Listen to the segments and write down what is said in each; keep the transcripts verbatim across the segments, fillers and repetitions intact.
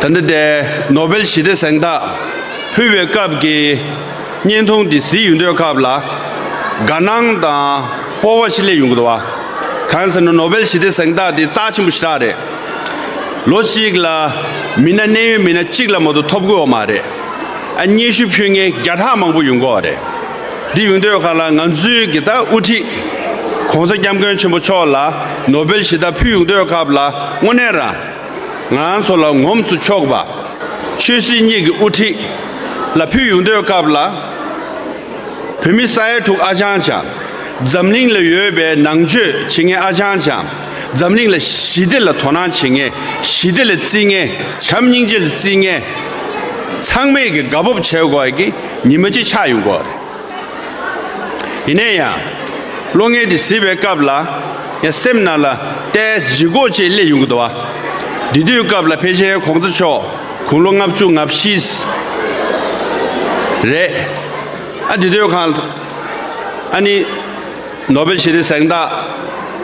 ད་ལྟ་དེ་ནོ་བེལ་ཞི་བདེ་གཟེངས་རྟགས་ཕུལ་བའི་སྐབས་ཀྱི་བརྙན་ཐུང་འདི་གཟིགས་ཡོང་དུས་སྐབས་ལ་དགའ་སྣང་དང་སྤོབས་པ་ཞིག་སླེབས་ཡོང་གི་འདུག་བ། གང་ཟེར་ན་ནོ་བེལ་ཞི་བདེ་གཟེངས་རྟགས་འདི་རྩ་ཆེན་པོ་ཞེ་དྲག་རེད། ལོ་གཅིག་ལ་མི་སྣ་གནད་ཡོད་མི་སྣ་གཅིག་ལ་མ་གཏོགས་ཐོབ་ཀྱི་ཡོད་མ་རེད། ཨ་སྙན་ཞུ་ཕུལ་མཁན་བརྒྱ་ཕྲག་མང་པོ་ཡོང་གི་ཡོད་རེད། འདི་ཡོང་དུས་སྐབས་ལ་ང་ཚོའི་གི་ད་དབུ་ཁྲིད་༸གོང་ས་༸སྐྱབས་མགོན་ཆེན་པོ་མཆོག་ལ་ནོ་བེལ་ཞི་བདེ་ཕུལ་ཡོང་དུས་སྐབས་ལ་དངོས་གནས་རང་ང་ཚོ་ལ་ངོམས་སུ་ཆོག་པ། ཆོས་སྲིད་གཉིས་ཀྱི་དབུ་ཁྲིད་ལ་ཕུལ་ཡོང་དུས་སྐབས་ལ། བོད་མི་ས་ཡ་དྲུག་ཨ་ཅང་ཅང་། འཛམ་གླིང་ལ་ཡོད་པའི་ནང་ཆོས་བྱེད་མཁན་ཨ་ཅང་ཅང་། འཛམ་གླིང་ལ་ཞི་བདེ་ལ་དོ་སྣང་བྱེད་མཁན། ཞི་བདེ་ལ་བརྩི་མཁན། བྱམས་སྙིང་རྗེ་ལ་བརྩི་མཁན། ཚང་མས་ཀྱི་དགའ་སྤོབས་བྱེད་དགོས་ཀྱི་ཉི་མ་གཅིག་ཆགས་ཡོང་གི་རེད། ཡིན་ནའི་ཡང་། གློག་བརྙན་འདི་གཟིགས་པའི་སྐབས་ལ། ཡང་སེམས་ནང་ལ་ཏོག་ཙམ་ལྗིད་ཁོག་ཅིག་སླེབས་ཡོང་གི་འདུག་བ། འདི་དུས་སྐབས་ལ་ཕལ་ཆེར་༸གོང་ས་མཆོག་དགུང་ལོ་ལྔ་བཅུ་ང་བཞི་རེད། ཨ་འདི་དུས་གང་ཨ་ནི་ནོ་བེལ་ཞི་བདེ་གཟེངས་རྟགས་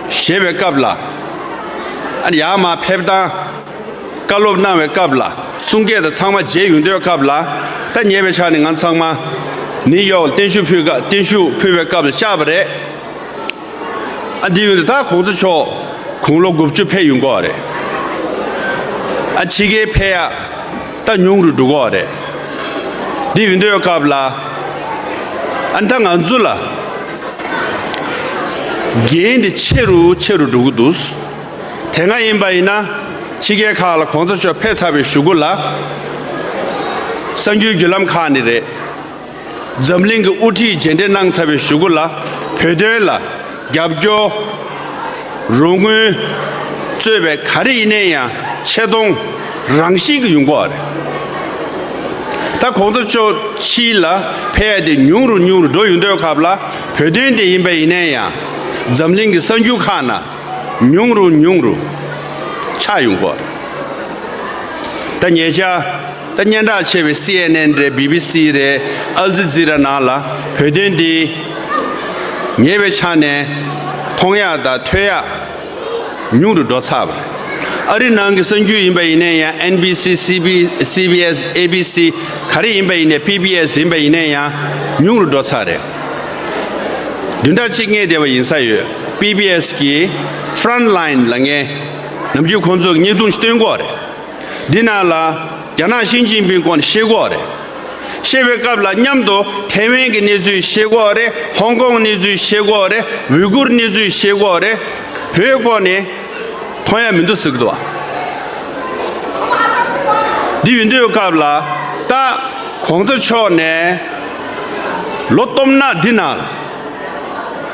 བཞེས་པའི་སྐབས་ལ། ཨ་ནི་ཡར་མར་ཕེབས་སྟངས། བཀའ་སློབ་གནང་བའི་སྐབས་ལ་གསུང་སྐད་དང་ཚང་མ་མཇལ་ཡོང་དུས་སྐབས་ལ། ད་ཉེ་བའི་ཆར་ནས་ང་ཚང་མ་ནིའུ་ཡོག་ལ་བརྟན་བཞུགས་ཕུལ་སྐབས་བརྟན་བཞུགས་ཕུལ་བའི་སྐབས་ལ་བཅར་བ་རེད། ཨ་འདི་ཡོད་ད་༸གོང་ས་མཆོག་དགུང་ལོ་དགུ་བཅུ་ཕེབས་ཡོང་གི་རེད། ཨ་ཕྱི་རྒྱལ་ཕེབས་ཡ་ད་ཉུང་རུ་འགྲོ་གི་རེད། འདི་ཡོད་དུས་སྐབས་ལ་ཨ་ད་ང་ཚོ་ལ་འགན་འདི་ཆེ་རུ་ཆེ་རུ་འགྲོ་གི་འདུག་དེ་སྔ་ཡིན་པ་ཡིན་ན་ཕྱི་རྒྱལ་ཁག་ལ་༸གོང་ས་མཆོག་ཕེབས་ཚར་བའི་གཞུག་གུ་ལ་གསར་འགྱུར་བརྒྱུད་ལམ་ཁག་ནས་རེད། འཛམ་གླིང་གི་དབུ་ཁྲིད་མཇལ་འཕྲད་གནང་ཚར་བའི་གཞུག་གུ་ལ་བོད་དོན་ལ་རྒྱབ་སྐྱོར་རོགས་དངུལ་གཙོས་པའི་ག་རེ་ཡིན་ནའི་ཡང་ཆེ་མཐོང་རང་བཞིན་གྱི་ཡོང་གི་རེད། ད་༸གོང་ས་མཆོག་ཕྱི་ལ་ཕེབས་ཡ་དེ་ཉུང་རུ་ཉུང་རུ་འགྲོ་ཡོང་དུས་སྐབས་ལ་བོད་དོན་དེ་ཡིན་པ་ཡིན་ནའི་ཡང་འཛམ་གླིང་གི་གསར་འགྱུར་ཁག་ནང་ཉུང་རུ་ཉུང་རུ་ཆགས་ཡོང་གི་རེད། ད་ཉེ་ཆར། ད་སྙན་གྲགས་ཆེ་བའི་སི་ཨེན་ཨེན་རེད། བི་བི་སི་རེད། ཨལ་ཇི་ཛི་ར་ནང་ལ་བོད་དོན་འདི་ཉེ་བའི་ཆ་ནས་མཐོང་ཡག་དང་ཐོས་ཡག་ཉུང་རུ་འགྲོ་ཚར་བ་རེད། ཨ་རི་ནང་གི་གསར་འགྱུར་ཡིན་པ་ཡིན་ན་ཡང་ཨེན་བི་སི། སི་བི་སི་བི་ཨེས། ཨེ་བི་སི་ག་རེ་ཡིན་པ་ཡིན་ནའི། པི་བི་ཨེས་ཡིན་པ་ཡིན་ན་ཡང་ཉུང་རུ་འགྲོ་ཚར་རེད། བདུན་ཕྲག་གཅིག་སྔོན་དེ་བ་ཡིན་ས་ཡོད། པི་བི་ཨེས་གི་Frontline ལབ་མཁན་ནམ་རྒྱུན་ཁོང་ཚོ་གི་བརྙན་ཐུང་ཞིག་སྟོན་གྱི་ཡོད་རེད། འདི་ནང་ལ་རྒྱ་ནག་ཞི་ཅིན་ཕིང་སྐོར་ནས་བཤད་ཀྱི་ཡོད་རེད། བཤད་པའི་སྐབས་ལ་མཉམ་དུ་ཐའེ་ཝན་གྱི་གནས་ཚུལ་བཤད་ཀྱི་ཡོད་རེད། ཧོང་ཀོང་གནས་ཚུལ་བཤད་ཀྱི་ཡོད་རེད། ཝུའི་གུར་གནས་ཚུལ་བཤད་ཀྱི་ཡོད་རེད། བོད་སྐོར་ནས་མཐོང་ཡ་མི་འདུག་ཟེར་གྱི་འདུག་བ། འདི་ཡིན་དུས་སྐབས་ལ་ད་གོང་ས་མཆོག་ནས་ལོ་སྟོང་ཕྲག་འདི་ནང་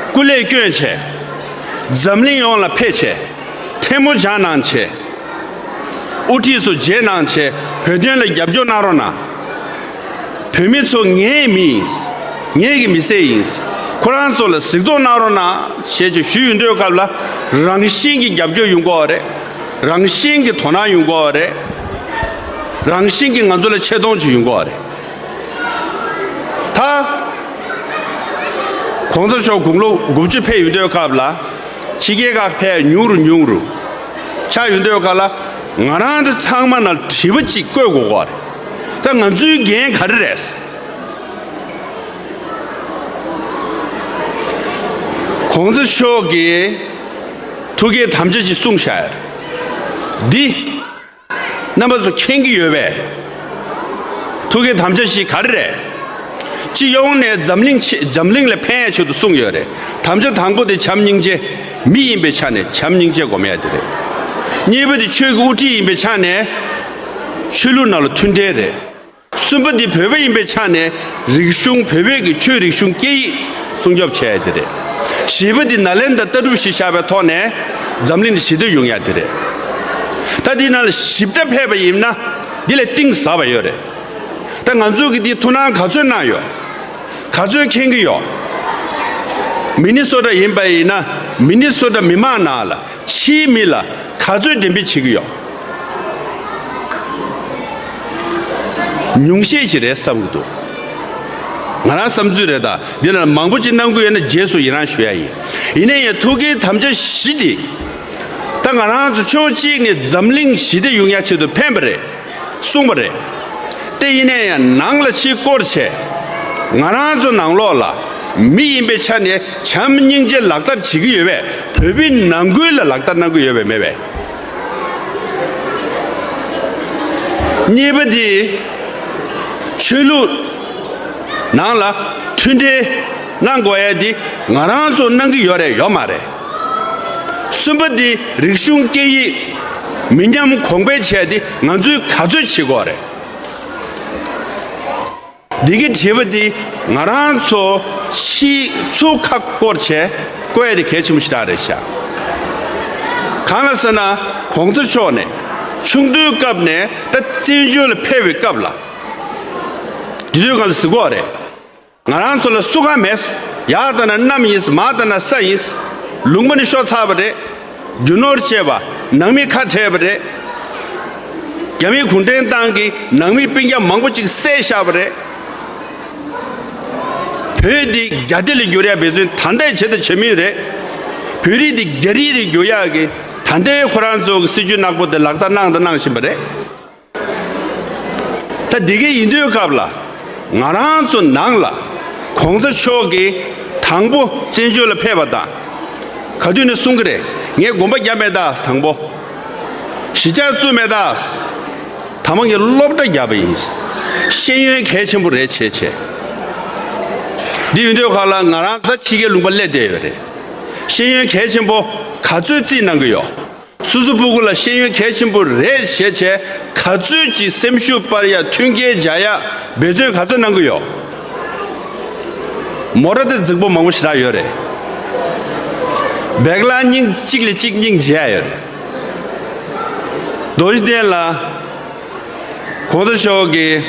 སྐུ་ལས་བསྐྱོན་བྱས། འཛམ་གླིང་ཡོངས་ལ་ཕེབས་བྱས། ཐལ་མོ་སྦྱར་གནང་བྱས། དབུ་ཁྲིད་ཚོ་མཇལ་གནང་བྱས། བོད་དོན་ལ་རྒྱབ་སྐྱོར་གནང་རོགས་གནང་། བོད་མི་ཚོ་ངའི་མི་ཡིན། ངའི་གི་མི་སེར་ཡིན། ཁོ་རང་ཚོ་ལ་གཟིགས་རྟོག་གནང་རོགས་གནང་ཞེས་ཅིག་ཞུས་ཡོང་དུས་སྐབས་ལ་རང་བཞིན་གྱི་རྒྱབ་སྐྱོར་ཡོང་གི་ཡོད་རེད། རང་བཞིན་གྱི་དོ་སྣང་ཡོང་གི་ཡོད་རེད། རང་བཞིན་གྱི་ང་ཚོ་ལ་ཆེ་མཐོང་ཅིག་ཡོང་གི་ཡོད་རེད། ད་གོང་ས་མཆོག་དགུང་ལོ་དགུ་བཅུ་ཕེབས་ཡོང་དུས་སྐབས་ལ་ཕྱི་རྒྱལ་ཁག་ཕེབས་ཉུང་རུ་ཉུང་རུ་ཆགས་ཡོང་དུས་སྐབས་ལ་ང་རང་ཚོ་ཚང་མ་ནང་དྲི་བ་ཅིག་བཀོད་དགོས་ཀྱི་ཡོད་རེད། ད་ང་ཚོའི་འགན་ག་རེ་རེད། གོང་ས་མཆོག་གིས་ཐུགས་ཀའི་དམ་བཅའ་ཅིག་གསུངས་བཞག་ཡོད་རེད། འདི་རྣམ་པ་ཚོ་མཁྱེན་གྱི་ཡོད་པས། ཐུགས་ཀའི་དམ་བཅའ་བཞི་ག་རེ་རེད། སྤྱི་ཡོངས་ནས་འཛམ་གླིང་ཆེ་འཛམ་གླིང་ལ་ཕན་ཡ་ཆེད་དུ་གསུངས་ཡོད་རེད། དམ་བཅའ་དང་པོ་དེ་བྱམས་སྙིང་རྗེ། མི་ཡིན་པའི་ཆ་ནས་བྱམས་སྙིང་རྗེ་སྒོམ་ཡ་དེ་རེད། གཉིས་པ་དེ་ཆོས་ཀྱི་དབུ་ཁྲིད་ཡིན་པའི་ཆ་ནས་ཆོས་ལུགས་ནང་ལ་མཐུན་འབྲེལ་རེད། གསུམ་པ་འདི་བོད་པ་ཡིན་པའི་ཆ་ནས་རིག་གཞུང་བོད་པའི་གི་ཆོས་རིག་གཞུང་སྐད་ཡིག་སྲུང་སྐྱོབ་བྱས་ཡ་དེ་རེད། བཞི་པ་འདི་ནཱ་ལེནྡྲ་ལྟ་གྲུབ་གཞི་བཞག་པའི་ཐོག་ནས་འཛམ་གླིང་ལ་ཞི་བདེ་ཡོང་ཡ་དེ་རེད། ད་འདི་ནང་ལ་ཞིབ་ཕྲ་ཕེབས་པ་ཡིན་ན་འདི་ལས་གཏིང་ཟབ་པ་ཡོད་རེད། ད་ང་ཚོ་གི་འདི་ཐུགས་སྣང་ག་ཚོད་གནང་ཡོད། ག་ཚོད་མཁྱེན་གྱི་ཡོད། མི་ནི་སོ་ཊ་ཡིན་པ་ཡིན་ན་མི་ནི་སོ་ཊ་མི་མང་ནང་ལ་ཕྱིའི་མི་ལ་ག་ཚོད་འགྲེམས་སྤེལ་བྱེད་ཀྱི་ཡོད། ཉུང་ཤས་ཅིག་རེད་བསམ་གྱི་འདུག་ང་རང་བསམ་ཚུལ་རེད། ད་འདི་ལ་མང་པོ་ཅིག་གནང་གི་ཡོད་ན་རྗེས་སུ་ཡི་རང་ཞུ་ཡ་ཡིན། ཡིན་ན་ཡང་ཐུགས་ཀའི་དམ་བཅའ་བཞི་འདི་ད་ང་རང་ཚོ་ཕྱོགས་གཅིག་ནས་འཛམ་གླིང་ཞི་བདེ་ཡོང་ཡ་ཆེད་དུ་ཕན་པ་རེད། གསུངས་པ་རེད། དེ་ཡིན་ན་ཡང་ནང་ལ་ཕྱིར་སྐོར་བྱས། ང་རང་ཚོ་ནང་ལོགས་ལ་མི་ཡིན་པའི་ཆ་ནས་བྱམས་སྙིང་རྗེ་ལག་བསྟར་བྱེད་ཀྱི་ཡོད་པས། བོད་མིའི་ནང་ཁུལ་ལ་ལག་བསྟར་གནང་གི་ཡོད་པས་མེད་པས། གཉིས་པ་དེ། ཆོས་ལུགས་ནང་ལ་མཐུན་འབྲེལ་གནང་དགོས་ཡ་དེ་ང་རང་ཚོ་གནང་གི་ཡོད་རེད་ཡོད་མ་རེད། གསུམ་པ་དེ་རིག་གཞུང་སྐད་ཡིག་མི་ཉམས་གོང་འཕེལ་བྱས་ཏེ་ང་ཚོས་ག་ཚོད་བྱེད་དགོས་རེད། འདི་གི་དྲི་བ་འདི་ང་རང་ཚོ་ཕྱིའི་ཚུར་ཁ་སྐོར་བྱས་བཀོད་དེ་གལ་ཆེན་པོ་ཞེ་དྲག་རེད་ཤག་གང་ལ་ཟེར་ན་གོང་ས་མཆོག་ནས་ཆུང་དུས་སྐབས་ནས་ད་བཙན་བྱོལ་ལ་ཕེབས་པའི་སྐབས་ལ་དེ་དུས་གང་ཟེར་གོ་རེད། ང་རང་ཚོ་ལ་སུ་གང་མེད། ཡར་ལྟ་ན་གནམ་ཡིན། མར་ལྟ་ན་ས་ཡིན། ལུང་པ་ནི་ཤོར་ཚར་བ་རེད། རྒྱུ་ནོར་བཅད་པ། ནང་མི་ཁ་བྲལ་བ་རེད། རྒྱ་མིས་གུང་ཁྲན་ཏང་གིས་ནང་མི་སྤུན་ཀྱག་མང་པོ་ཅིག་བསད་བཞག་པ་རེད། བོད་འདི་རྒྱ་སྡེ་ལ་བསྒྱུར་ཡ་འབད་བརྩོན་ད་ལྟའི་བྱེད་དང་བྱེད་མུས་རེད། བོད་རིགས་འདི་རྒྱ་རིགས་རེ་བསྒྱུར་ཡག་གི་ད་ལྟའི་ཁོ་རང་ཚོ་གི་སྲིད་ཇུས་ནག་པོ་དེ་ལག་བསྟར་གནང་དང་གནང་བཞིན་པ་རེད། ད་འདི་ག་ཡིན་དུས་སྐབས་ལ་ང་རང་ཚོ་ནང་ལ་གོང་ས་མཆོག་གིས་དང་པོ་བཙན་བྱོལ་ལ་ཕེབས་པ་དང་། ག་དུས་ནས་གསུང་གི་རེད། ངས་དགོན་པ་བརྒྱབ་མེད་ད། དང་པོ་གཞིས་ཆགས་བཙུགས་མེད་ད། དང་པོ་ངས་སློབ་གྲྭ་བརྒྱབ་པ་ཡིན། ཤེས་ཡོན་གལ་ཆེན་པོ་རེད་བྱས་བྱས། འདི་ཡིན་དུས་སྐབས་ལ་ང་རང་ཚོ་ཕྱི་རྒྱལ་ལུང་པ་སླེབས་བསྡད་ཡོད་རེད། ཤེས་ཡོན་གལ་ཆེན་པོ་ག་ཚོད་རྩིས་གནང་གི་ཡོད། སོ་སོ་སྤུ་གུ་ལ་ཤེས་ཡོན་གལ་ཆེན་པོ་རེད་ཞེས་བྱས་ག་ཚོད་ཀྱི་སེམས་ཤུགས་སྤར་ཡ། མཐུན་རྐྱེན་སྦྱར་ཡ། འབད་བརྩོན་ག་ཚོད་གནང་གི་ཡོད། མོ་ཊ་དེ་རྫིག་པོ་མང་པོ་ཞེ་དྲག་ཡོད་རེད། བེག་ལ་སྙིང་གཅིག་ལས་གཅིག་སྙིང་རྗེ་ཡ་ཡོད་རེད། རྡོ་རྗེ་གདན་ལ་གོང་ས་མཆོག་གིས་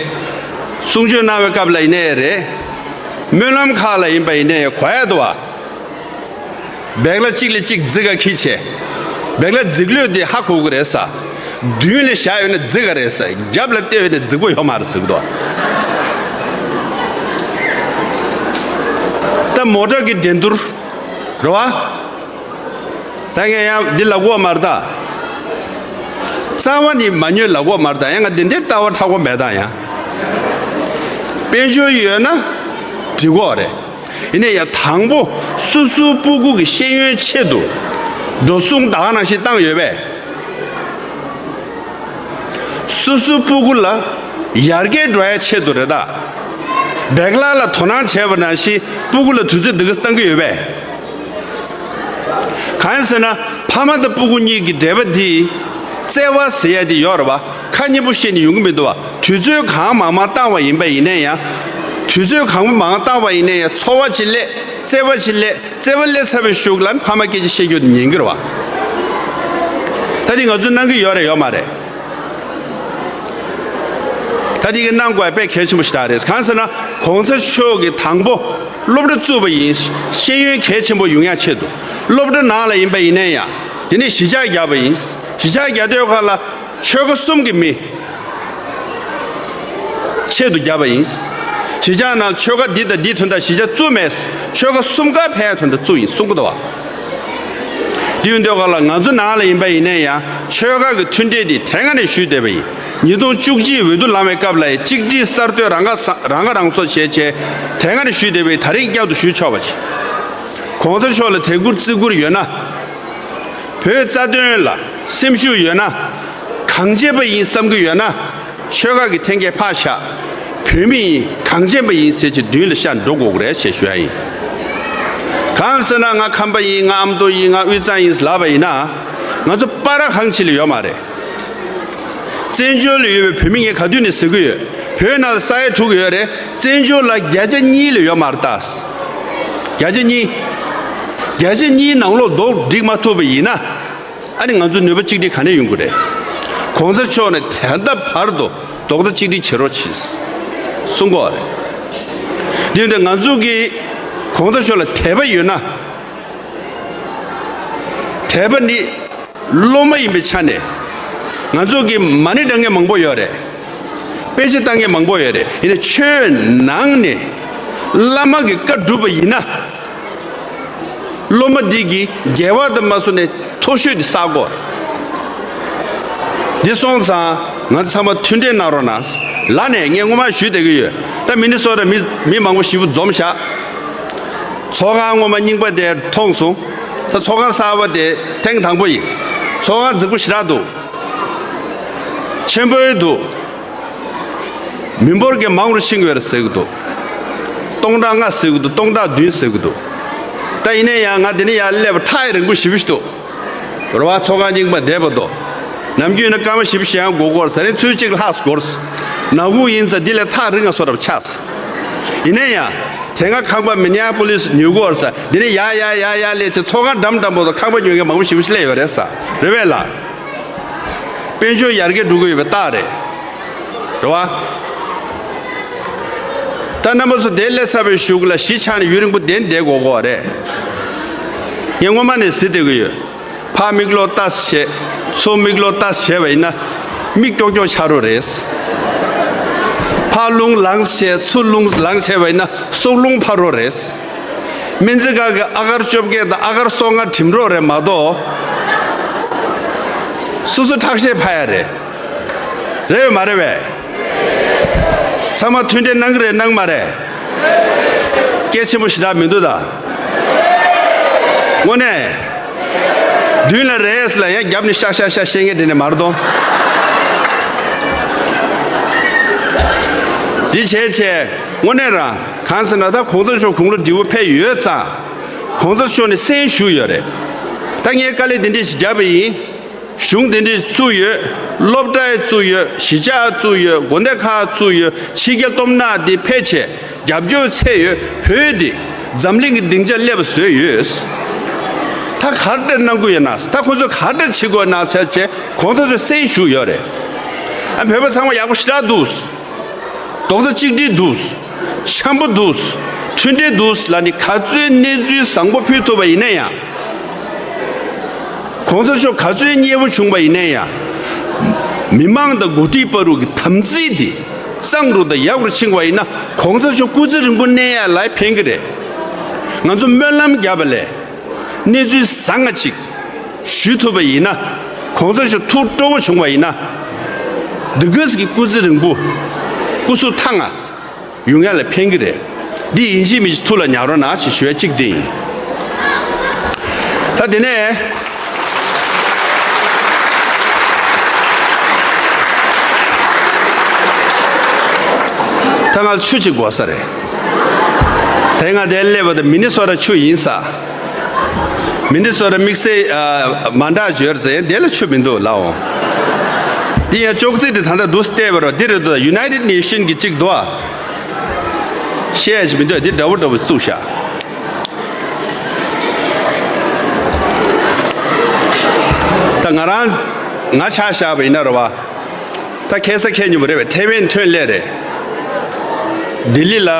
གསུང་ཆོས་གནང་བའི་སྐབས་ལ་ཡིན་ནའི་རེད། སྨོན་ལམ་ཁག་ལ་ཡིན་པ་ཡིན་ནའི་གོ་ཡ་འདུག་བ། བེག་ལ་གཅིག་ལས་གཅིག་རྫིག་ག་འཁྱེར་བྱས། བེག་ལ་རྫིག་ལོས་དེ་ཧ་གོ་གི་རེད་ས། མདུན་ལ་བཞག་ཡོད་ན་རྫིག་ག་རེད་ས། རྒྱབ་ལ་བལྟས་ཡོད་ན་རྫིག་པོ་ཡོད་མ་རེད་ཟེར་གི་འདུག་ད་མོ་ཊ་གི་འགྲན་བསྡུར་རེད་བ། ད་ངས་ཡང་འདི་ལབ་དགོས་མ་རེད་ད། རྩ་བ་ནས་མ་ཉོས་ལབ་དགོས་མ་རེད་ད། ཡང་ང་འདི་འདྲའི་ལྟ་བ་མཁྲེགས་པོ་མེད་ད། ཡང་དཔལ་འབྱོར་ཡོད་ན་འགྲིག་གོ་རེད། ཡིན་ནའི་ཡང་དང་པོ་སོ་སོའི་སྤུ་གུ་གི་ཤེས་ཡོན་ཆེད་དུ་འགྲོ་སོང་ད་ག་ནང་བཞིན་བཏང་ཡོད་པས། སོ་སོའི་སྤུ་གུ་ལ་ཡར་རྒྱས་འགྲོ་ཡ་ཆེད་དུ་རེད་ད། བེག་ལ་ལ་དོ་སྣང་བྱས་པ་ནང་བཞིན་སྤུ་གུ་ལ་དུས་ཚོད་འདི་ག་བཏང་གི་ཡོད་པས། གང་ཡིན་ཟེར་ན་ཕ་མ་དང་སྤུ་གུ་གཉིས་ཀྱི་འབྲེལ་བ་འདི་བརྩེ་བ་ཟེར་ཡ་འདི་ཡོད་རེད་བ། ཁ་སྙན་པོ་བཤད་ནས་ཡོང་གི་མི་འདུག་བ། དུས་ཚོད་གང་མང་མང་བཏང་བ་ཡིན་པ་ཡིན་ན་ཡང་། དུས་ཚོད་གང་མང་བཏང་བ་ཡིན་ན་ཡང་ཚོར་བ་ཅིག་སླེབས། བརྩེ་བ་ཅིག་སླེབས། བརྩེ་བ་སླེབས་ཚར་བའི་གཞུག་ལ་ཕ་མ་སྐད་ཆ་བཤད་རྒྱུ་དེ་ཉན་གྱི་རེད་བ། ད་འདི་ང་ཚོས་གནང་གི་ཡོད་རེད་ཡོད་མ་རེད། ད་འདི་གི་གནང་དགོས་པ་དཔེ་གལ་ཆེན་པོ་ཞིག་ད་རེད། གང་ཟེར་ན་གོང་ས་མཆོག་གིས་དང་པོ་སློབ་གྲྭ་བཙུགས་པ་ཡིན། ཤེས་ཡོན་གལ་ཆེན་པོ་ཡོང་ཡ་ཆེད་དུ། སློབ་གྲྭ་ནང་ལ་ཡིན་པ་ཡིན་ན་ཡང་དེ་ནས་གཞིས་ཆགས་བརྒྱབ་པ་ཡིན། གཞིས་ཆགས་བརྒྱབ་དུས་ཁ་ལ་ཆོལ་ཁ་གསུམ་གྱི་མི། ཆེད་དུ་བརྒྱབ་པ་ཡིན། གཞིས་ཆགས་ནང་ཆོལ་ཁ་འདི་དང་འདི་དོན་དག་གཞིས་ཆགས་བཙུགས་མེད། ཆོལ་ཁ་གསུམ་ཀ་ཕན་ཡ་དོན་དག་བཙུགས་ཡིན་གསུང་གི་འདུག་བ། དེ་ཡིན་དུས་སྐབས་ལ་ང་ཚོ་ནང་ལ་ཡིན་པ་ཡིན་ན་ཡང་ཆོལ་ཁ་གི་མཐུན་འབྲེལ་འདི་དེ་སྔ་ནས་ཞུས་བསྡད་པ་ཡིན། ཉིས་སྟོང་བཅུ་གཅིག་འོས་བསྡུ་ལངས་པའི་སྐབས་ལ་ཡང་གཅིག་སྒྲིལ་གསར་གཏོད་རང་ཁ་རང་ཁ་རང་གསོ་བྱས་བྱས་དེ་སྔ་ནས་ཞུས་བསྡད་པ་ཡིན། ད་རིང་བསྐྱར་དུ་ཞུས་ཆོག་པ་བྱེད། གོང་ས་མཆོག་ལ་དད་བཀུར་བརྩི་བཀུར་ཡོད་ན། བོད་རྩ་དོན་ལ་སེམས་ཤུགས་ཡོད་ན། གང་བྱེད་པ་ཡིན་བསམ་གྱི་ཡོད་ན། ཆོལ་ཁ་གི་འཐེན་འཁྱེར་ཕར་བཞག་བོད་མི་ཡིན། གང་བྱེད་པ་ཡིན་ཟེར་གྱི་མདུན་ལ་ཤར་འགྲོ་དགོས་ཀྱི་རེད་ཞེས་ཞུ་ཡ་ཡིན། གང་ཟེར་ན་ང་ཁམས་པ་ཡིན། ང་ཨ་མདོ་ཡིན། ང་དབུས་གཙང་ཡིན་ལབ་པ་ཡིན་ན། ང་ཚོ་བར་གང་ཅི་ལ་ཡོད་མ་རེད། བཙན་བྱོལ་ལ་ཡོད་པའི་བོད་མི་ངས་ག་དུས་ནས་ཟེར་གྱི་ཡོད། བོད་ནང་ལ་ས་ཡ་དྲུག་ཡོད་རེད། བཙན་བྱོལ་ལ་བརྒྱ་ཆ་གཉིས་ལས་ཡོད་མ་རེད་ད། བརྒྱ་ཆ་གཉིས། བརྒྱ་ཆ་གཉིས་ནང་ལོགས་རྡོག་སྒྲིག་མ་ཐུབ་པ་ཡིན་ན། ཨ་ནི་ང་ཚོ་ནུས་པ་གཅིག་སྒྲིལ་ག་ནས་ཡོང་གི་རེད། གོང་ས་མཆོག་ནས་ད་ལྟ་བར་དུ་རྡོག་རྩ་གཅིག་སྒྲིལ་བྱེད་རོགས་གྱིས་གསུང་གི་ཡོད་རེད། དེ་ཡིན་དུས་ང་ཚོ་གིས་གོང་ས་མཆོག་ལ་དད་པ་ཡོད་ན། དད་པ་ནི་སློབ་མ་ཡིན་པའི་ཆ་ནས་ང་ཚོ་གི་མ་ཎི་བགྲང་མཁན་མང་པོ་ཡོད་རེད། དཔེ་ཆ་ལྟ་མཁན་མང་པོ་ཡོད་རེད། ཡིན་ནའི་ཆོས་ནང་ནས་བླ་མ་གི་བཀའ་བསྒྲུབས་པ་ཡིན་ན། སློབ་མ་འདི་གིས་དགེ་བ་དང་མ་སོང་ནས་མཐོ་ཤོས་དེ་བསགས་དགོས། འདི་སོང་ཙང་ ང་ཚོ་ཚང་མ་མཐུན་འབྲེལ་གནང་རོགས་གནང་། ལ་ནས་ངས་སྔོན་མ་ཞུས་བསྡད་ཀྱི་ཡོད། ད་མི་ནི་སོ་ཊ་མི་མི་མང་པོ་ཞེ་པོ་འཛོམས་ཤག་ཚོགས་ཁང་སྔོན་མ་རྙིང་པ་དེ་མཐོང་སོང་། ད་ཚོགས་ཁང་གསར་པ་དེ་ཐེངས་དང་པོ་ཡིན། ཚོགས་ཁང་རྫིག་པོ་ཞེ་དྲག་འདུག་ཆེན་པོའི་འདུག་མི་འབོར་གྱི་མང་རུ་ཕྱིན་ཡོད་རེད་ཟེར་གྱི་འདུག་སྟོང་ཕྲག་ལྔ་ཟེར་གྱི་འདུག་སྟོང་ཕྲག་བདུན་ཟེར་གྱི་འདུག་ད་ཡིན་ན་ཡང་ང་དེ་ནས་ཡར་སླེབས་པ་ཐག་རིང་པོ་ཞེ་པོ་ཞིག་འདུག་རེད་བ། ཚོགས་ཁང་རྙིང་པ་བསྡད་པ་དོ། ནམ་རྒྱུན་ན་སྐར་མ་བཞི་བཅུ་ཞེ་ལྔ་འགོར་གྱི་ཡོད་རེད་ཟེར། ཚོུད་གཅིག་ལྷག་འགོར་སོང་། ནག་ཁུང་ཡིན་ཙང་འདི་ལས་ཐག་རིང་ང་སོ་འདྲ་ཆགས་སོང་། ཡིན་ན་ཡང་དེ་སྔ་ཁང་པ་མི་ཉག་པོ་ལིས་ཉོ་གི་ཡོད་རེད་ཟེར། འདི་ནས་ཡར་ཡར་ཡར་ཡར་སླེབས་ཚེ་ཚོགས་ཁང་འགྲམ་འགྲམ་པོ་དང་ཁང་པ་ཉོ་མཁན་མང་པོ་ཞེ་པོ་ཞིག་སླེབས་ཡོད་རེད་ཟེར། རེད་པས་ལགས། དཔལ་འབྱོར་ཡར་རྒྱས་འགྲོ་གི་ཡོད་པའི་རྟགས་རེད། རེད་བ། ད་རྣམ་པ་ཚོ་དེ་སླེབས་ཚར་བའི་གཞུག་ལ་གཞིས་ཆགས་ནས་ཡུན་རིང་པོ་བསྡད་བསྡད་དགོས་དགོས་པ་རེད། ངས་སྔོན་མ་ནས་ཟེར་བསྡད་ཀྱི་ཡོད། ཕར་མིག་ལོག་ལྟ་བྱས། ཚུར་མིག་ལོག་ལྟ་བྱས་པ་ཡིན་ན། མིག་ཀྱོག་ཀྱོག་ཆགས་རོགས་རེད། ཕར་རླུང་ལངས་བྱས། ཚུར་རླུང་ལངས་བྱས་པ་ཡིན་ན་སྲོག་རླུང་འཕར་རོགས་རེད། སྨན་རྩིས་ཁང་གི་ཨ་གར་བཅོ་བརྒྱད་དང་ཨ་གར་སོ་ལྔ་འགྲིམ་རོགས་རེད་མ་གཏོགས། སོ་སོ་ཁྲག་ཤེད་འཕར་ཡ་རེད། རེད་པས་མ་རེད་པས། ཚང་མ་མཐུན་འབྲེལ་གནང་གི་རེད་གནང་མ་རེད། སྐད་ཆེན་པོ་ཞེ་དྲག་མི་འདུག་ད། དངོས་གནས། མདུན་ལ་རེད་ཟེར་ལ་ཡང་རྒྱབ་ནས་ཤག་ཤག་ཤག་བཤད་མཁན་དེ་ནས་མར་གཏོང་། འདི་བྱས་བྱས་དངོས་གནས་རང་གང་ཟེར་ན། ད་གོང་ས་མཆོག་དགུང་ལོ་བགྲེས་པོ་ཕེབས་ཡོད་ཙང་། གོང་ས་མཆོག་ནས་གསན་ཞུས་ཡོད་རེད། ད་ངས་དཀའ་ལས་འདི་འདྲས་ཞིག་བརྒྱབ་པ་ཡིན། གཞུང་དེ་འདྲས་བཙུགས་ཡོད། སློབ་གྲྭ་བཙུགས་ཡོད། གཞིས་ཆགས་བཙུགས་ཡོད། དགོན་སྡེ་ཁག་བཙུགས་ཡོད། ཕྱི་རྒྱལ་སྟོབས་ནག་འདི་ཕེབས་བྱས་རྒྱབ་སྐྱོར་བྱས་ཡོད། བོད་འདི་འཛམ་གླིང་གི་སྡིངས་ཆ་སླེབས་པ་བཟོས་ཡོད། ད་ག་འདྲ་གནང་དགོས་ཡོད་ན། ད་ཁོ་ཚོས་ག་འདྲ་བྱེད་དགོས་ན་ཟེར་བྱས་གོང་ས་མཆོག་གསན་ཞུས་ཡོད་རེད། ཨ་བོད་པ་ཚང་མ་ཡག་པོ་ཞེ་དྲག་འདུག་རྡོག་རྩ་གཅིག་སྒྲིལ་འདུག་འཆམ་པོ་འདུག་མཐུན་སྒྲིལ་འདུག་ལབ་ནས་ག་ཚོད་གནས་ཚུལ་བཟང་པོ་ཕུལ་ཐུབ་པ་ཡིན་ན་ཡང་། གོང་ས་མཆོག་ག་ཚོད་མཉེས་པོ་བྱུང་བ་ཡིན་ན་ཡང་། མི་མང་དང་འགོ་ཁྲིད་བར་དུ་གི་དམ་ཚིག་དེ་གཙང་རུ་དང་ཡག་རུ་ཕྱིན་པ་ཡིན་ན། གོང་ས་མཆོག་སྐུ་ཚེ་རིང་པོ་གནས་ཡ་ལ་ཕན་གི་རེད། ང་ཚོ་སྨོན་ལམ་བརྒྱབ་པ་ལས། གནས་ཚུལ་བཟང་ང་ཅིག་ཞུ་ཐུབ་པ་ཡིན་ན། གོང་ས་མཆོག་ཐུགས་སྤྲོ་པོ་བྱུང་བ་ཡིན་ན། འདི་ག་ཟིག་གི་སྐུ་ཚེ་རིང་པོ། སྐུ་གཟུགས་ཐང་ང་ཡོང་ཡ་ལ་ཕན་གི་རེད། འདི་ཡིན་གཅིག་མིན་གཅིག་ཐུགས་ལ་ཉར་རོགས་གནང་ཞེས་ཞུ་ཡ་གཅིག་དེ་ཡིན། ད་དེ་ནས། ད་ང་ཆུ་ཅིག་དགོས་ས་རེད། དེ་ང་དེར་སླེབས་པ་དང་མི་ནི་སོ་ཊ་ཆུ་ཡིན་ས། མི་ནི་སོ་ཊ་དམིགས་བསལ་ཨ་མ་འདྲ་བརྗོད་ཟེར་དེ་ལ་ཆུ་མི་འདུག་ལའོ། འདི་ཡང་ཅོག་ཙེ་འདི་ད་ལྟ་འདུག་བལྟས་པ་རོ། འདི་རེད་འདུག United Nation གི་གཅིག་འདུག་ཨ། བཤད་ཡ་ཞིག་མི་འདུག་འདི་འདྲ་བོ་འདྲ་བོ་བཙུགས་ཤག་ད་ང་རང་ང་ཆ་བཞག་པ་ཡིན་ན་རེད་བ། ད་ཁ་སང་ཁ་ཉིན་མོ་རེད་པས། ཐེ་ཝན་ཐོན་སླེབས་རེད། ལྡི་ལི་ལ་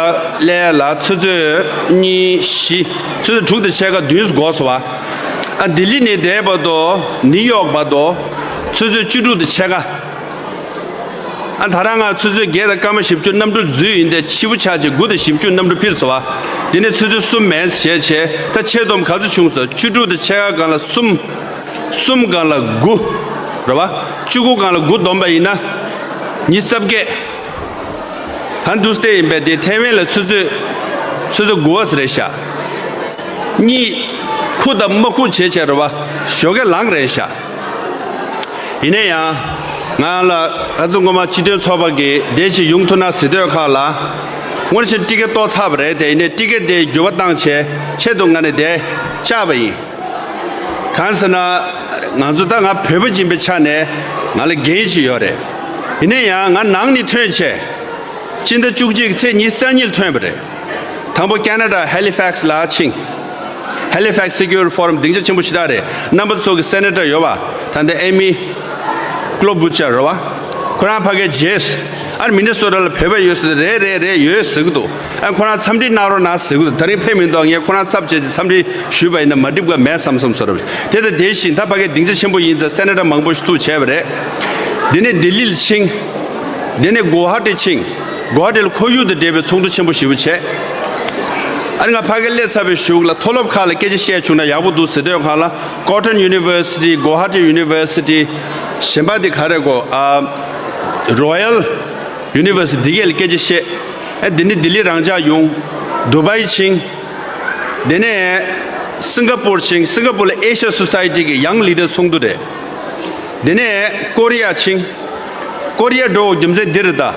སླེབས་ལ་ཆུ་ཚོད་གཉིས་བཞི། ཆུ་ཚོད་དྲུག་དང་ཕྱེད་ཀ་བདུན་འགོར་སོང་བ། ཨ་ལྡི་ལི་ནས་འདིར་བར་དུ་ནིའུ་ཡོག་བར་དུ་ཆུ་ཚོད་བཅུ་དྲུག་དང་ཕྱེད་ཀ། ཨ་ད་རང་ང་ཆུ་ཚོད་བརྒྱད་དང་སྐར་མ་བཞི་བཅུ་གནམ་གྲུ་འཛུལ་ཡིན་ཏེ། ཕྱི་པོ་ཆ་ཆེ་དགུ་དང་བཞི་བཅུ་གནམ་གྲུ་འཕུར་སོང་བ། དེ་ནས་ཆུ་ཚོད་གསུམ་མེད་བྱས་བྱས། ད་ཆེ་སྡོམ་ག་ཚོད་བྱུང་སོང་། བཅུ་དྲུག་དང་ཕྱེད་ཀ་སྒང་ལ་གསུམ། གསུམ་སྒང་ལ་དགུ། རེད་བ། བཅུ་དགུ་སྒང་ལ་དགུ་བསྡོམས་པ་ཡིན་ན། ཉི་ཤུ་རྩ་བརྒྱད། ད་འདུག་སྟེ་ཡིན་པས་དེ་ཐེ་ཝན་ལ་ཆུ་ཚོད། ཆུ་ཚོད་དགུ་པ་ཟེར་རེད་ཤག་གཉིད་ཁུག་དང་མ་ཁུག་བྱས་བྱས་རེད་བ། ཞོགས་ཀས་ལངས་རེད་ཤག་ཡིན་ན་ཡང་། ང་ལ་ཨ་ཙི་སྔོན་མ་སྤྱི་མཐུན་ཚོགས་པ་གིས་དེ་ཅིག་ཡོང་ཐུབ་ན་ཟེར་དུས་ཁག་ལ། དངོས་གནས་ཊི་ཀེ་ཊི་གཏོར་ཚར་བ་རེད་དེ། ཡིན་ནའི་ཊི་ཀེ་ཊི་དེ་འགྱུར་བ་བཏང་བྱས་ཆེད་དུ་ང་ནས་དེ་བཅར་བ་ཡིན། གང་ཟེར་ན། ང་ཚོ་ད་ང་བོད་པ་ཡིན་པའི་ཆ་ནས་ང་ལ་འགན་ཞིག་ཡོད་རེད། ཡིན་ན་ཡང་ང་ནང་ནས་ཐོན་བྱས། སྤྱི་ཟླ་བཅུ་གཅིག་གི་ཚེས་ཉི་ཤུ་རྩ་གཉིས་ལ་ཐོན་པ་རེད། དང་པོ་ཁེ་ན་ཌ་ཧེ་ལི་ཕེག་སི་ལ་ཕྱིན། ཧེ་ལི་ཕེག་སི་སི་ཀིའུ་རི་ཕོ་རམ་སྡིངས་ཆ་ཆེན་པོ་ཞེ་དྲག་རེད། རྣམ་པ་ཚོ་གི་སེ་ནེ་ཊར་ཡོད་པ། ད་ལྟ་ཨེ་མི་ཀོ་ལོ་བྷུ་ཅར་རེད་བ། ཁོ་རང་ཕ་གིར་བརྗེས། ཨ་མི་ནི་སོ་ཊ་ལ་བོད་པ་ཡོད་ཟེར་ཏེ། རེད་རེད་རེད་ཡོད་ཟེར་གི་འདུག་ཨ་ཁོ་རང་འཚམས་འདྲི་གནང་རོགས་གནང་ཟེར་གི་འདུག་ད་རིང་ཕེབས་མི་འདུག་ངས་ཁོ་རང་ཚབ་བྱས་ཏེ་འཚམས་འདྲི་ཞུས་པ་ཡིན་ན་མ་འགྲིག་པ་མེད་བསམ་བསམ་བཟོ་འདྲ་བྱས། དེ་དང་དེ་བཞིན་ད་ཕ་གིར་སྡིངས་ཆ་ཆེན་པོ་ཡིན་ཙང་སེ་ནེ་ཊར་མང་པོ་ཞིག་ཐུག་བྱས་པ་རེད། དེ་ནས་ལྡི་ལི་ལ་ཕྱིན། དེ་ནས་གུ་ཝ་ཧ་ཊི་ཕྱིན། གུ་ཝ་ཧ་ཊི་ལ་ཁོར་ཡུག་དང་འབྲེལ་བའི་ཚོགས་འདུ་ཆེན་པོ་ཞེ་པོ་བྱས། ཨ་ནི་ང་ཕ་གིར་སླེབས་ཚར་བའི་གཞུག་ལ་མཐོ་སློབ་ཁག་ལ་སྐད་ཆ་བཤད་བྱུང་ན་ཡག་པོ་འདུག་ཟེར་དུས་ཁག་ལ། Cotton University། Gauhati University། གཞན་པ་དེ་ག་རེ་གོ་ཨ། Royal University འདི་གས་ལ་སྐད་ཆ་བཤད། ཨ་འདི་ནས་ལྡི་ལི་རང་འཇགས་ཡོང་། དུ་བའི་ཕྱིན། དེ་ནས་སིང་ག་པུར་ཕྱིན། སིང་ག་པུར་ལ་Asia Society གི་Young Leader ཚོགས་འདུ་རེད། དེ་ནས་ཀོ་རི་ཡ་ཕྱིན། ཀོ་རི་ཡ་འགྲོ་རྒྱུ་མཚན་འདི་རེད་ད།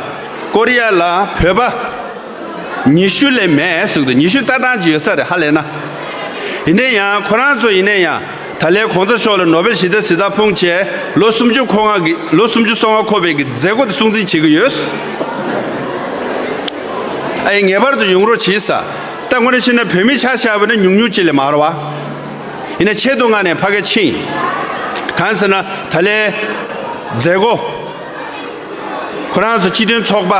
ཀོ་རི་ཡ་ལ་བོད་པ་ཉི་ཤུ་ལས་མེད་ཟེར་གི་འདུག་ཉི་ཤུ་རྩ་གྲངས་ཅིག་ཡོད་ས་རེད་ཧ་ལས་ན། ཡིན་ནའི་ཡང་ཁོ་རང་ཚོ་ཡིན་ནའི་ཡང་ད་ལན་གོང་ས་མཆོག་ལ་ནོ་བེལ་ཞི་བདེ་གཟེངས་རྟགས་ཕུལ་བྱས་ལོ་སུམ་ཅུ་འཁོར་ང་གི་ལོ་སུམ་ཅུ་སོ་ལྔ་འཁོར་བའི་གི་མཛད་སྒོ་དེ་སྲུང་བརྩི་བྱེད་ཀྱི་ཡོད། ཨ་ཡི་ངེས་པར་དུ་ཡོང་རོགས་བྱེད་ས། ད་དངོས་གནས་བཤད་ན་བོད་མི་ཆ་བཞག་པ་ན་ཉུང་ཉུང་ཅིག་ལས་མ་རེད་བ། ཡིན་ན་ཆེད་དུ་མངགས་ནས་ཕ་གིར་ཕྱིན། གང་ཟེར་ན་ད་ལན་མཛད་སྒོ། ཁོ་རང་ཚོ་སྤྱི་མཐུན་ཚོགས་པ་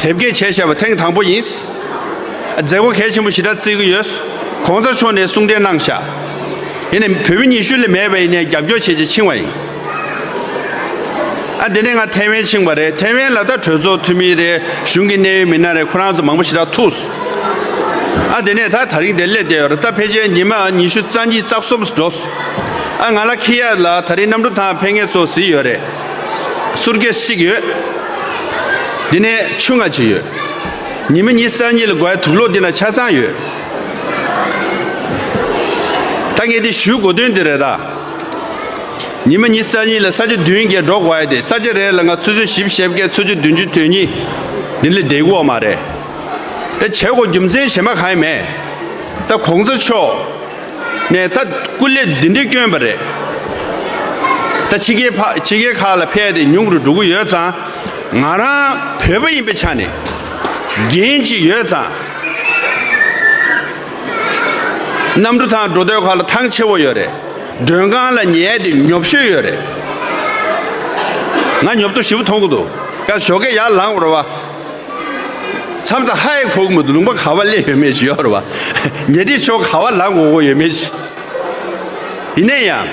དེབ་སྐྱེལ་བྱས་བཞག་པ་ཐེངས་དང་པོ་ཡིན། མཛད་སྒོ་གལ་ཆེན་པོ་ཞེ་དྲག་བརྩི་གི་ཡོད། གོང་ས་མཆོག་ནས་གསུང་གྲོས་གནང་བཞག་ཡིན་ནའི་བོད་མི་ཉི་ཤུ་ལས་མེད་པ་ཡིན་ནའི་རྒྱབ་སྐྱོར་བྱས་བྱས་ཕྱིན་པ་ཡིན། ཨ་དེ་ནས་ང་ཐའེ་ཝན་ཕྱིན་པ་རེད། ཐའེ་ཝན་ལ་ད་གྲོས་ཚོགས་འཐུས་མི་རེད། གཞུང་གི་གནད་ཡོད་མི་སྣ་རེད། ཁོ་རང་ཚོ་མང་པོ་ཞེ་དྲག་ཐུག་ཨ་དེ་ནས་ད་ད་རིང་དེ་སླེབས་བསྡད་ཡོད་རེད། ད་ཕལ་ཆེར་ཉི་མ་ཉི་ཤུ་རྩ་གཉིས་རྩ་གསུམ་འགྲོ་སོང་། ཨ་ང་ལ་ཁི་ཡ་ལ་ད་རིང་གནམ་གྲུ་ཐང་ཕེབས་མཁན་ཚོ་གཟིགས་ཡོད་རེད། སུར་ཀེས་གཅིག་ཡོད། འདི་ནས་ཆུ་ལྔ་ཅིག་ཡོད། ཉི་མ་ཉི་ཤུ་རྩ་གཉིས་ལ་དགོས་ཡ་དུག་སློག་འདི་ན་ཆ་ཚང་ཡོད། ད་ངས་འདི་ཞུ་དགོས་དོན་འདི་རེད་ད། ཉི་མ་ཉི་ཤུ་རྩ་གཉིས་ལ་ས་ཆ་བདུན་བརྒྱད་འགྲོ་དགོས་ཡ་དེ་ས་ཆ་རེ་ལ་ང་ཆུ་ཚོད་བཞི་བཅུ་ཞེ་བརྒྱད་ཆུ་ཚོད་བདུན་ཅུ་དོན་གཉིས་འདི་ལས་བསྡད་ཀྱི་ཡོད་མ་རེད། ད་བྱེད་དགོས་རྒྱུ་མཚན་གཞན་པ་གང་ཡང་མེད། ད་གོང་ས་མཆོག་ནས་ད་སྐུ་ལས་འདི་འདྲའི་བསྐྱོན་པ་རེད། ད་ཕྱི་རྒྱལ་ཕ་ཕྱི་རྒྱལ་ཁག་ལ་ཕེབས་ཏེ་ཉུང་རུ་འགྲོ་གི་ཡོད་ཙང་། ང་རང་བོད་པ་ཡིན་པའི་ཆ་ནས་འགན་ཅིག་ཡོད་ཙང་། གནམ་གྲུ་ཐང་འགྲོ་དུས་ཁ་ལ་ཐང་ཆེ་བོ་ཡོད་རེད། མགྲོན་ཁང་ལ་ཉལ་ཏེ་ཉོབ་ཤོས་ཡོད་རེད། ང་ཉོབ་ཏོ་ཞེ་པོ་མཐོང་གི་འདུག་ཀ་ཞོགས་ཀས་ཡར་ལངས་པ་རེད་བ། མཚམས་མཚམས་ཧ་ཡང་གོ་གི་མི་འདུག་ལུང་པ་ག་པར་སླེབས་ཡོད་མེད་ཞིག་ཡོད་རེད་བ། ཉལ་ཁྲིའི་ཕྱོགས་ག་པར་ལངས་དགོས་ཀྱི་ཡོད་མེད་ཞིག་ཡིན་ན་ཡང་།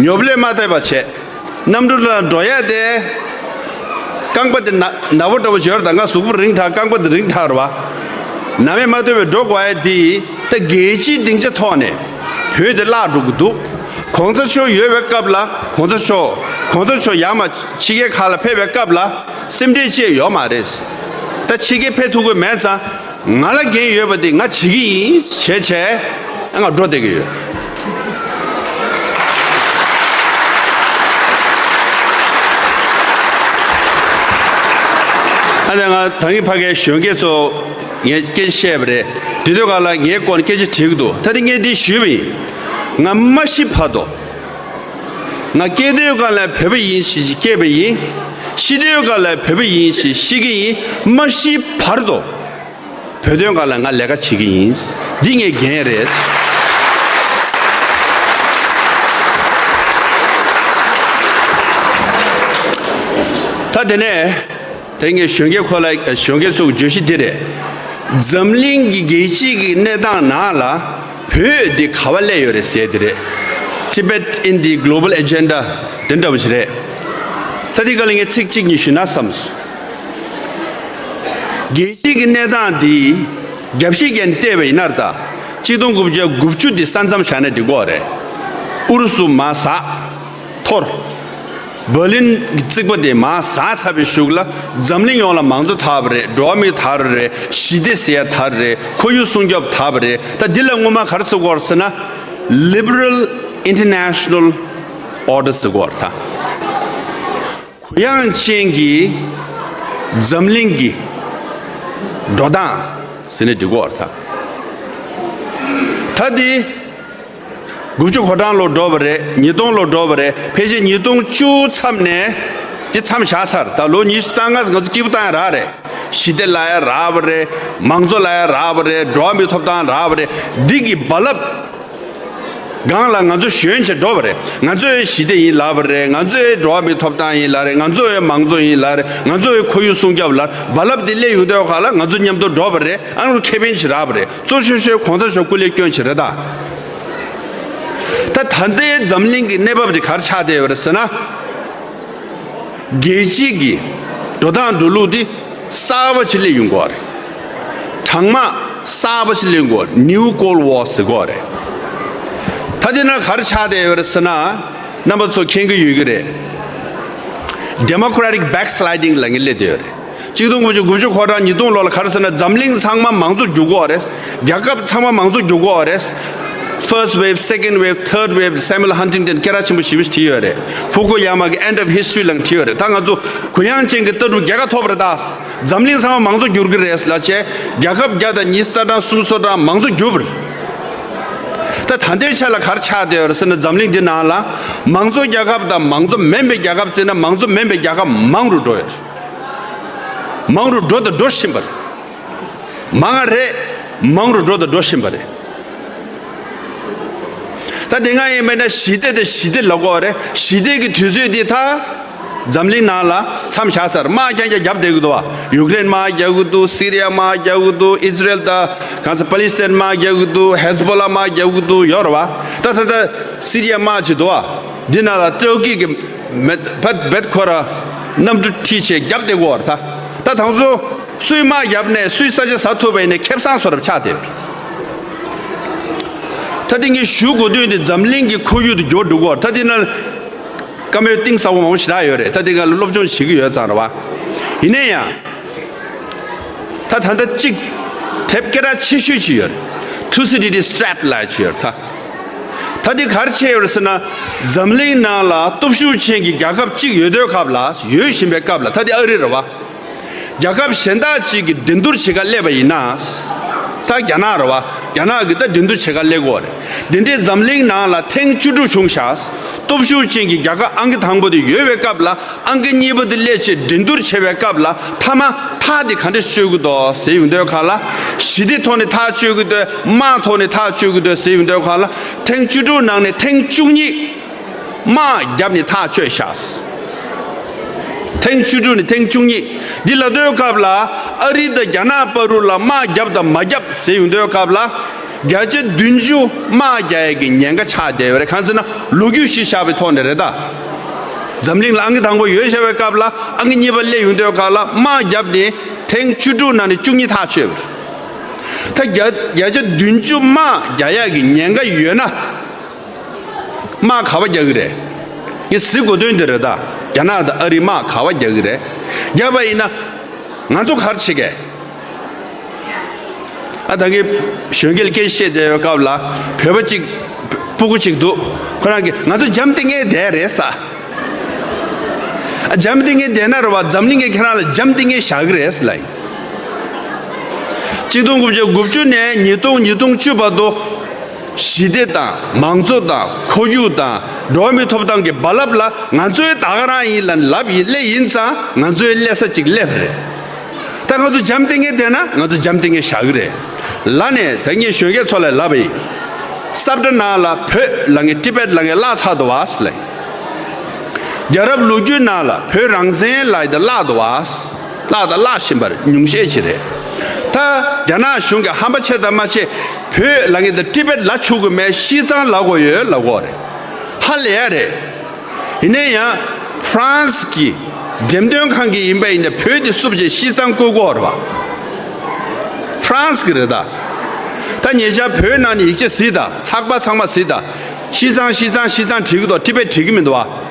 ཉོབ་ལས་མ་འདས་པ་བྱས། གནམ་གྲུ་ལ་འགྲོ་ཡ་དེ། རྐང་པ་དེ་ན་ན་བོ་འདྲ་བོ་ཞིག་ཡོད་རེད་ད། ང་གཟུགས་པོ་རིང་དྲགས། རྐང་པ་དེ་རིང་དྲགས་རེད་བ། ནམ་ཡང་མ་ཐོན་པའི་འགྲོ་དགོས་ཡ་དེ། ད་རྒྱལ་སྤྱིའི་སྡིངས་ཆ་ཐོག་ནས་བོད་དེ་བརླག་འགྲོ་གི་འདུག་གོང་ས་མཆོག་ཡོད་པའི་སྐབས་ལ་གོང་ས་མཆོག་གོང་ས་མཆོག་ཡར་མར་ཕྱི་རྒྱལ་ཁག་ལ་ཕེབས་པའི་སྐབས་ལ་སེམས་ཁྲལ་བཅས་ཡོད་མ་རེད། ད་ཕྱི་རྒྱལ་ཕེབས་ཐུབ་ཀྱི་མེད་ཙང་། ང་ལ་འགན་ཡོད་པ་དེ་ང་བྱེད་ཀྱི་ཡིན་བྱས་བྱས་ང་འགྲོ་བསྡད་ཀྱི་ཡོད། ཨ་ནི་ང་ད་གིན་ཕ་གིའི་གཞོན་སྐྱེས་ཚོ་ངས་སྐད་ཆ་བཤད་པ་རེད། དེ་དུས་སྒང་ལ་ངའི་སྐོར་ནས་སྐད་ཆ་དྲིས་ཀྱི་འདུག་ད་དེ་ངས་འདི་ཞུས་པ་ཡིན། ང་མ་ཤི་བར་དུ། ང་སྐྱེས་དུས་སྒང་ལ་བོད་པ་ཡིན་ཞེས་སྐྱེས་པ་ཡིན། ཤི་དུས་སྒང་ལ་བོད་པ་ཡིན་ཞེས་ཤི་གི་ཡིན། མ་ཤི་བར་དུ། བོད་དོན་སྒང་ལ་ང་ལས་ཀ་བྱེད་ཀྱི་ཡིན། འདི་ངའི་འགན་རེད། ད་དེ་ནས་དེ་ངས་གཞོན་སྐྱེས་ཁོ་ལ་གཞོན་སྐྱེས་ཚོའི་བརྗོད་གཞི་འདི་རེད། འཛམ་གླིང་གི་རྒྱལ་སྤྱིའི་གི་གནས་སྟངས་ནང་ལ་བོད་འདི་ག་པར་སླེབས་ཡོད་རེད་ཟེར་དེ་རེད། Tibet in the Global Agenda དེ་འདྲ་བོ་ཞིག་རེད། ད་འདི་སྒང་ལ་ངས་ཚིག་གཅིག་གཉིས་ཞུས་ན་བསམས་སོང་། རྒྱལ་སྤྱིའི་གི་གནས་སྟངས་འདི་རྒྱབ་བཤིག་བརྒྱབ་ནས་བལྟས་པ་ཡིན་ན་ད། གཅིག་སྟོང་དགུ་བརྒྱ་དགུ་བཅུ་འདི་ས་མཚམས་བཞག་ན་འགྲིག་གི་རེད། ཨུ་རུ་སུ་མར་ཟག་འཐོར། འབར་ལིན་གྱི་རྩིག་པ་དེ་མར་ཟག་ཚར་བའི་གཞུག་ལ་འཛམ་གླིང་ཡོངས་ལ་མང་གཙོ་དར་བ་རེད། འགྲོ་བ་མི་དར་བ་རེད། ཞི་བདེ་ཟེར་ཡ་དར་བ་རེད། ཁོར་ཡུག་སྲུང་སྐྱོབ་དར་བ་རེད། ད་འདི་ལ་སྔོན་མ་ག་རེ་ཟེར་གྱི་ཡོད་རེད་ཟེར་ན། Liberal International Order ཟེར་གྱི་ཡོད་རེད་ད། གུ་ཡངས་ཅན་གྱི་འཛམ་གླིང་གི་འགྲོ་སྟངས་ཟེར་ནས་འགྲིག་གི་ཡོད་རེད་ད། ད་འདི་དགུ་བཅུ་གོ་གྲངས་ལོ་འགྲོ་བ་རེད། ཉིས་སྟོང་ལོ་འགྲོ་བ་རེད། ཕལ་ཆེར་ཉིས་སྟོང་བཅུ་མཚམས་ནས་འདི་མཚམས་བཞག་ཚར། ད་ལོ་ཉི་ཤུ་རྩ་ལྔ་ང་ཚོ་སྐྱིད་པོ་བཏང་ཡ་རག་རེད། ཞི་བདེ་ལབ་ཡ་རག་པ་རེད། མང་གཙོ་ལབ་ཡ་རག་པ་རེད། འགྲོ་བ་མིའི་ཐོབ་ཐང་རག་པ་རེད། འདི་གི་རྦ་རླབས་སྒང་ལ་ང་ཚོ་ཞོན་བྱས་འགྲོ་བ་རེད། ང་ཚོས་ཞི་བདེ་ཡིན་ལབ་པ་རེད། ང་ཚོས་འགྲོ་བ་མིའི་ཐོབ་ཐང་ཡིན་ལབ་རེད། ང་ཚོས་མང་གཙོ་ཡིན་ལབ་རེད། ང་ཚོས་ཁོར་ཡུག་སྲུང་སྐྱོབ་ལབ། རྦ་རླབས་འདི་སླེབས་ཡོང་དུས་ཁ་ལ་ང་ཚོ་མཉམ་དུ་འགྲོ་བ་རེད། ཨང་རུ་ཁེ་ཕན་ཅིག་རག་པ་རེད། གཙོ་ཆེ་ཤོས་གོང་ས་མཆོག་སྐུ་ལས་བསྐྱོན་བྱས་རེད་ད། ད་ད་ལྟའི་འཛམ་གླིང་གི་གནས་བབ་དེ་ག་རེ་ཆགས་བསྡད་ཡོད་རེད་ཟེར་ན། རྒྱལ་སྤྱི་གི་འགྲོ་སྟངས་འགྲོ་ལུགས་འདི་གསར་པ་ཅིག་སླེབས་ཡོང་གི་ཡོད་རེད། གྲང་དམག་གསར་པ་ཅིག་སླེབས་ཡོང་གི་ཡོད་རེད། New Cold War ཟེར་གྱི་ཡོད་རེད། ད་དེ་ན་ག་རེ་ཆགས་བསྡད་ཡོད་རེད་ཟེར་ན། རྣམ་པ་ཚོ་མཁྱེན་གྱི་ཡོད་ཀྱི་རེད། Democratic backsliding ལབ་མཁན་སླེབས་བསྡད་ཡོད་རེད། གཅིག་སྟོང་དགུ་བརྒྱ་དགུ་བཅུ་གོ་གྲངས་ཉིས་སྟོང་ལོ་ལ་ག་རེ་ཟེར་ན། འཛམ་གླིང་ཚང་མ་མང་གཙོ་བསྒྱུར་དགོས་རེད། རྒྱལ་ཁབ་ཚང་མ་མང་གཙོ་བསྒྱུར་དགོས་རེད། First wave, second wave, third wave, Samuel Huntington སྐད་གྲགས་ཆེན་པོ་ཞེ་པོ་ཞིག་བྲིས་ཡོད་རེད། ཧྥུ་ཀུ་ཡ་མ་གི་End of History ལབ་བྲིས་ཡོད་རེད། ད་ང་ཚོ་གུ་ཡངས་ཅན་གྱི་ལྟ་གྲུབ་རྒྱལ་ཁ་ཐོབ་རེད་ད། འཛམ་གླིང་ཚང་མ་མང་གཙོ་བསྒྱུར་གི་རེད་ལབ་བྱས། རྒྱལ་ཁབ་བརྒྱ་དང་ཉི་ཤུ་རྩ་གྲངས་སུམ་ཅུ་སོ་གྲངས་མང་གཙོ་བསྒྱུར་བ་རེད། ད་ད་ལྟའི་ཆ་ལ་ག་རེ་ཆགས་བསྡད་ཡོད་རེད་ཟེར་ན། འཛམ་གླིང་འདི་ནང་ལ་མང་གཙོ་རྒྱལ་ཁབ་དང་མང་གཙོ་མིན་པའི་རྒྱལ་ཁབ་བརྩིས་ན། མང་གཙོ་མིན་པའི་རྒྱལ་ཁབ་མང་རུ་འགྲོ་ཡོད་རེད། མང་རུ་འགྲོ་དང་འགྲོ་བཞིན་པ་རེད། མང་བ་རེད། མང་རུ་འགྲོ་དང་འགྲོ་བཞིན་པ་རེད། ད་དེ་སྔ་ཡིན་པ་ན་ཞི་བདེ་དང་ཞི་བདེ་ལབ་ཀྱི་ཡོད་རེད། ཞི་བདེ་གི་དུས་ཚོད་འདི་ད་འཛམ་གླིང་ནང་ལ་མཚམས་བཞག་ཚར། དམག་རྐྱང་རྐྱང་བརྒྱབ་བསྡད་ཀྱི་འདུག་བ། ཡུཀ་རེན་དམག་རྒྱག་གི་འདུག་སི་རི་ཡ་དམག་རྒྱག་གི་འདུག་ཨི་ཟི་རེལ་དང་གང་ཟེར་པ་ལི་སི་ཐན་དམག་རྒྱག་གི་འདུག་ཧེ་ཟི་བྷོ་ལ་དམག་རྒྱག་གི་འདུག་ཡོད་རེད་བ། ད་ད་ལྟ་སི་རི་ཡ་དམག་ཅིག་འདུག་བ། འདི་ནང་ལ་ཏུར་ཀི་གི་མེད་བད་བད་ཁོ་ར་གནམ་གྲུ་ཁྲིད་བྱས་བརྒྱབ་བསྡད་ཀྱི་ཡོད་རེད། ད་ད་དང་ཚོ་སུས་དམག་བརྒྱབ་ནས་སུས་ས་ཆ་ཟ་ཐུབ་པ་ཡིན་ནའི་ཁེ་བཟང་བཟོ་འདྲ་ཆགས་བསྡད་ཡོད་རེད། ད་དེ་ངས་ཞུ་དགོས་དོན་དེ་འཛམ་གླིང་གི་ཁོར་ཡུག་ཏུ་འགྱུར་འགྲོ་གི་ཡོད་རེད། ད་དེ་ན་བཀའ་མོལ་གཏིང་ཟབ་པོ་མང་པོ་ཞེ་དྲག་ཡོད་རེད། ད་དེ་ག་ལ་སློབ་སྦྱོང་བྱེད་ཀྱི་ཡོད་ཙང་རེད་བ། ཡིན་ན་ཡང་། ད་ད་ལྟ་གཅིག་དེབ་སྐད་གྲགས་ཆེ་ཤོས་ཅིག་ཡོད་རེད། Thucydides Trap ལབ་ཅིག་ཡོད་རེད་ད། ད་དེ་ག་རེ་བྱས་ཡོད་རེད་ཟེར་ན། འཛམ་གླིང་ནང་ལ་སྟོབས་ཤུགས་ཅན་གྱི་རྒྱལ་ཁབ་གཅིག་ཡོད་དུས་སྐབས་ལ། ཡོད་བཞིན་པའི་སྐབས་ལ། ད་དེ་ཨ་རི་རེད་བ། རྒྱལ་ཁབ་གཞན་དག་ཅིག་གིས་འགྲན་བསྡུར་བྱེད་ག་སླེབས་པ་ཡིན་ན། ད་རྒྱ་ནག་རེད་བ། རྒྱ་ནག་གིས་ད་འགྲན་བསྡུར་བྱེད་ག་སླེབས་ཀྱི་ཡོད་རེད། དེ་འདྲའི་འཛམ་གླིང་ནང་ལ་ཐེངས་བཅུ་དྲུག་བྱུང་ཤག་སྟོབས་ཤུགས་ཅན་གྱི་རྒྱལ་ཁབ་ཨང་ཀི་དང་པོ་དེ་ཡོད་པའི་སྐབས་ལ། ཨང་ཀི་གཉིས་པ་དེ་སླེབས་བྱས་འགྲན་བསྡུར་བྱེད་པའི་སྐབས་ལ། མཐའ་མ་ཐག་དེ་ག་འདྲ་གཅོད་ཀྱི་འདུག་ཟེར་ཡོང་དུས་སྐབས་ལ། ཞི་བདེ་ཐོག་ནས་ཐག་གཅོད་ཀྱི་འདུག་དམག་ཐོག་ནས་ཐག་གཅོད་ཀྱི་འདུག་ཟེར་ཡོང་དུས་སྐབས་ལ། ཐེངས་བཅུ་དྲུག་ནང་ནས་ཐེངས་བཅུ་གཉིས་དམག་བརྒྱབ་ནས་ཐག་གཅོད་ཤག་ཐེངས་བཅུ་དྲུག་ནས་ཐེངས་བཅུ་གཉིས། འདི་ལབ་དུས་སྐབས་ལ། ཨ་རི་དང་རྒྱ་ནག་བར་དུ་ལ་དམག་བརྒྱབ་དང་མ་བརྒྱབ་ཟེར་ཡོང་དུས་སྐབས་ལ། བརྒྱ་ཆ་བདུན་ཅུ་དམག་རྒྱག་ཡས་ཀྱི་ཉེན་ཁ་ཆགས་བསྡད་ཡོད་རེད། གང་ཟེར་ན་ལོ་རྒྱུས་གཞི་བཞག་པའི་ཐོག་ནས་རེད་ད། འཛམ་གླིང་ལ་ཨང་ཀི་དང་པོ་ཡོད་བཞག་པའི་སྐབས་ལ། ཨང་ཀི་གཉིས་པ་སླེབས་ཡོང་དུས་སྐབས་ལ། དམག་བརྒྱབ་ནས་ཐེངས་བཅུ་དྲུག་ནང་ནས་བཅུ་གཉིས་ཐག་ཆོད་པ་རེད། ད་བརྒྱ་བརྒྱ་ཆ་བདུན་ཅུ་དམག་རྒྱག་ཡས་ཀྱི་ཉེན་ཁ་ཡོད་ན། དམག་ག་པར་རྒྱག་གི་རེད། ངས་གཟིགས་དགོས་དོན་འདི་རེད་ད། རྒྱ་ནག་དང་ཨ་རི་དམག་ག་པར་རྒྱག་གི་རེད། རྒྱག་པ་ཡིན་ན། ང་ཚོ་ག་རེ་བྱེད་གས། ཨ་ད་གིན་གཞོན་སྐྱེས་ལ་སྐད་ཆ་བཤད་བསྡད་པའི་སྐབས་ལ། བོད་པ་གཅིག་སྤུ་གུ་གཅིག་འདུག་ཁོ་རང་གིས་ང་ཚོ་འཇམ་ཐིང་ངེ་བསྡད་རེད་ཟེར། ཨ་འཇམ་ཐིང་ངེ་བསྡད་ན་རེད་བ། འཛམ་གླིང་གིས་ཁྱེད་རང་ལ་འཇམ་ཐིང་ངེ་བཞག་གི་རེད་ཟེར་ལབ་ཡིན། གཅིག་སྟོང་དགུ་བརྒྱ་དགུ་བཅུ་ནས་ཉིས་སྟོང་ཉིས་སྟོང་བཅུ་བར་དུ། ཞི་བདེ་དང་མང་གཙོ་དང་ཁོར་ཡུག་དང་འགྲོ་བ་མིའི་ཐོབ་ཐང་གི་རྦ་རླབས་ལ་ང་ཚོའི་ད་ག་རང་ཡིན་ལབ་ཡིན་སླེབས་ཡིན་ཙང་། ང་ཚོའི་སླེབས་ས་གཅིག་སླེབས་རེད། ད་ང་ཚོ་འཇམ་ཐིང་ངེ་བསྡད་ན་ང་ཚོ་འཇམ་ཐིང་ངེ་བཞག་གི་རེད། ལ་ནས་ད་ངས་གཞོན་སྐྱེས་ཚོ་ལ་ལབ་པ་ཡིན། ས་བཀྲ་ནང་ལ་བོད་ལབ་མཁན། ཊི་བེཊ་ལབ་མཁན་བརླག་ཚར་འདུག་བ་ལབ། རྒྱལ་རབས་ལོ་རྒྱུས་ནང་ལ་བོད་རང་བཙན་ལབ་ཡ་དེ་བརླག་འདུག་བ། བརླག་དང་བརླག་བཞིན་པ་རེད། ཉུང་ཤས་ཅིག་རེད། ད་རྒྱ་ནག་གཞུང་གིས་ཧམ་པ་ཆེ་དང་མ་ཆེ། བོད་ལབ་མཁན་དེ་ཊི་བེཊ་ལབ་ཆོག་གི་མེད། ཤིས་ཙང་ལབ་དགོས་ཡོད་ལབ་དགོས་རེད། ཧ་ལས་ཡ་རེད། ཡིན་ན་ཡང་ཧྥ་རན་སི་གི་འགྲེམས་སྟོན་ཁང་གིས་ཡིན་པ་ཡིན་ན་བོད་དེ་བསུབ་བྱས་ཤིས་ཙང་བཀོད་དགོས་རེད་བ། ཧྥ་རན་སི་གི་རེད་ད། ད་ཉེ་ཆར་བོད་ནང་ནས་ཡིག་ཆ་གཟིགས་དང་། ཚགས་པར་ཚང་མ་གཟིགས་དང་། ཤིས་ཙང་ཤིས་ཙང་ཤིས་ཙང་བྲིས་ཀྱི་འདུག་ཊི་བེཊ་བྲིས་ཀྱི་མི་འདུག་བ།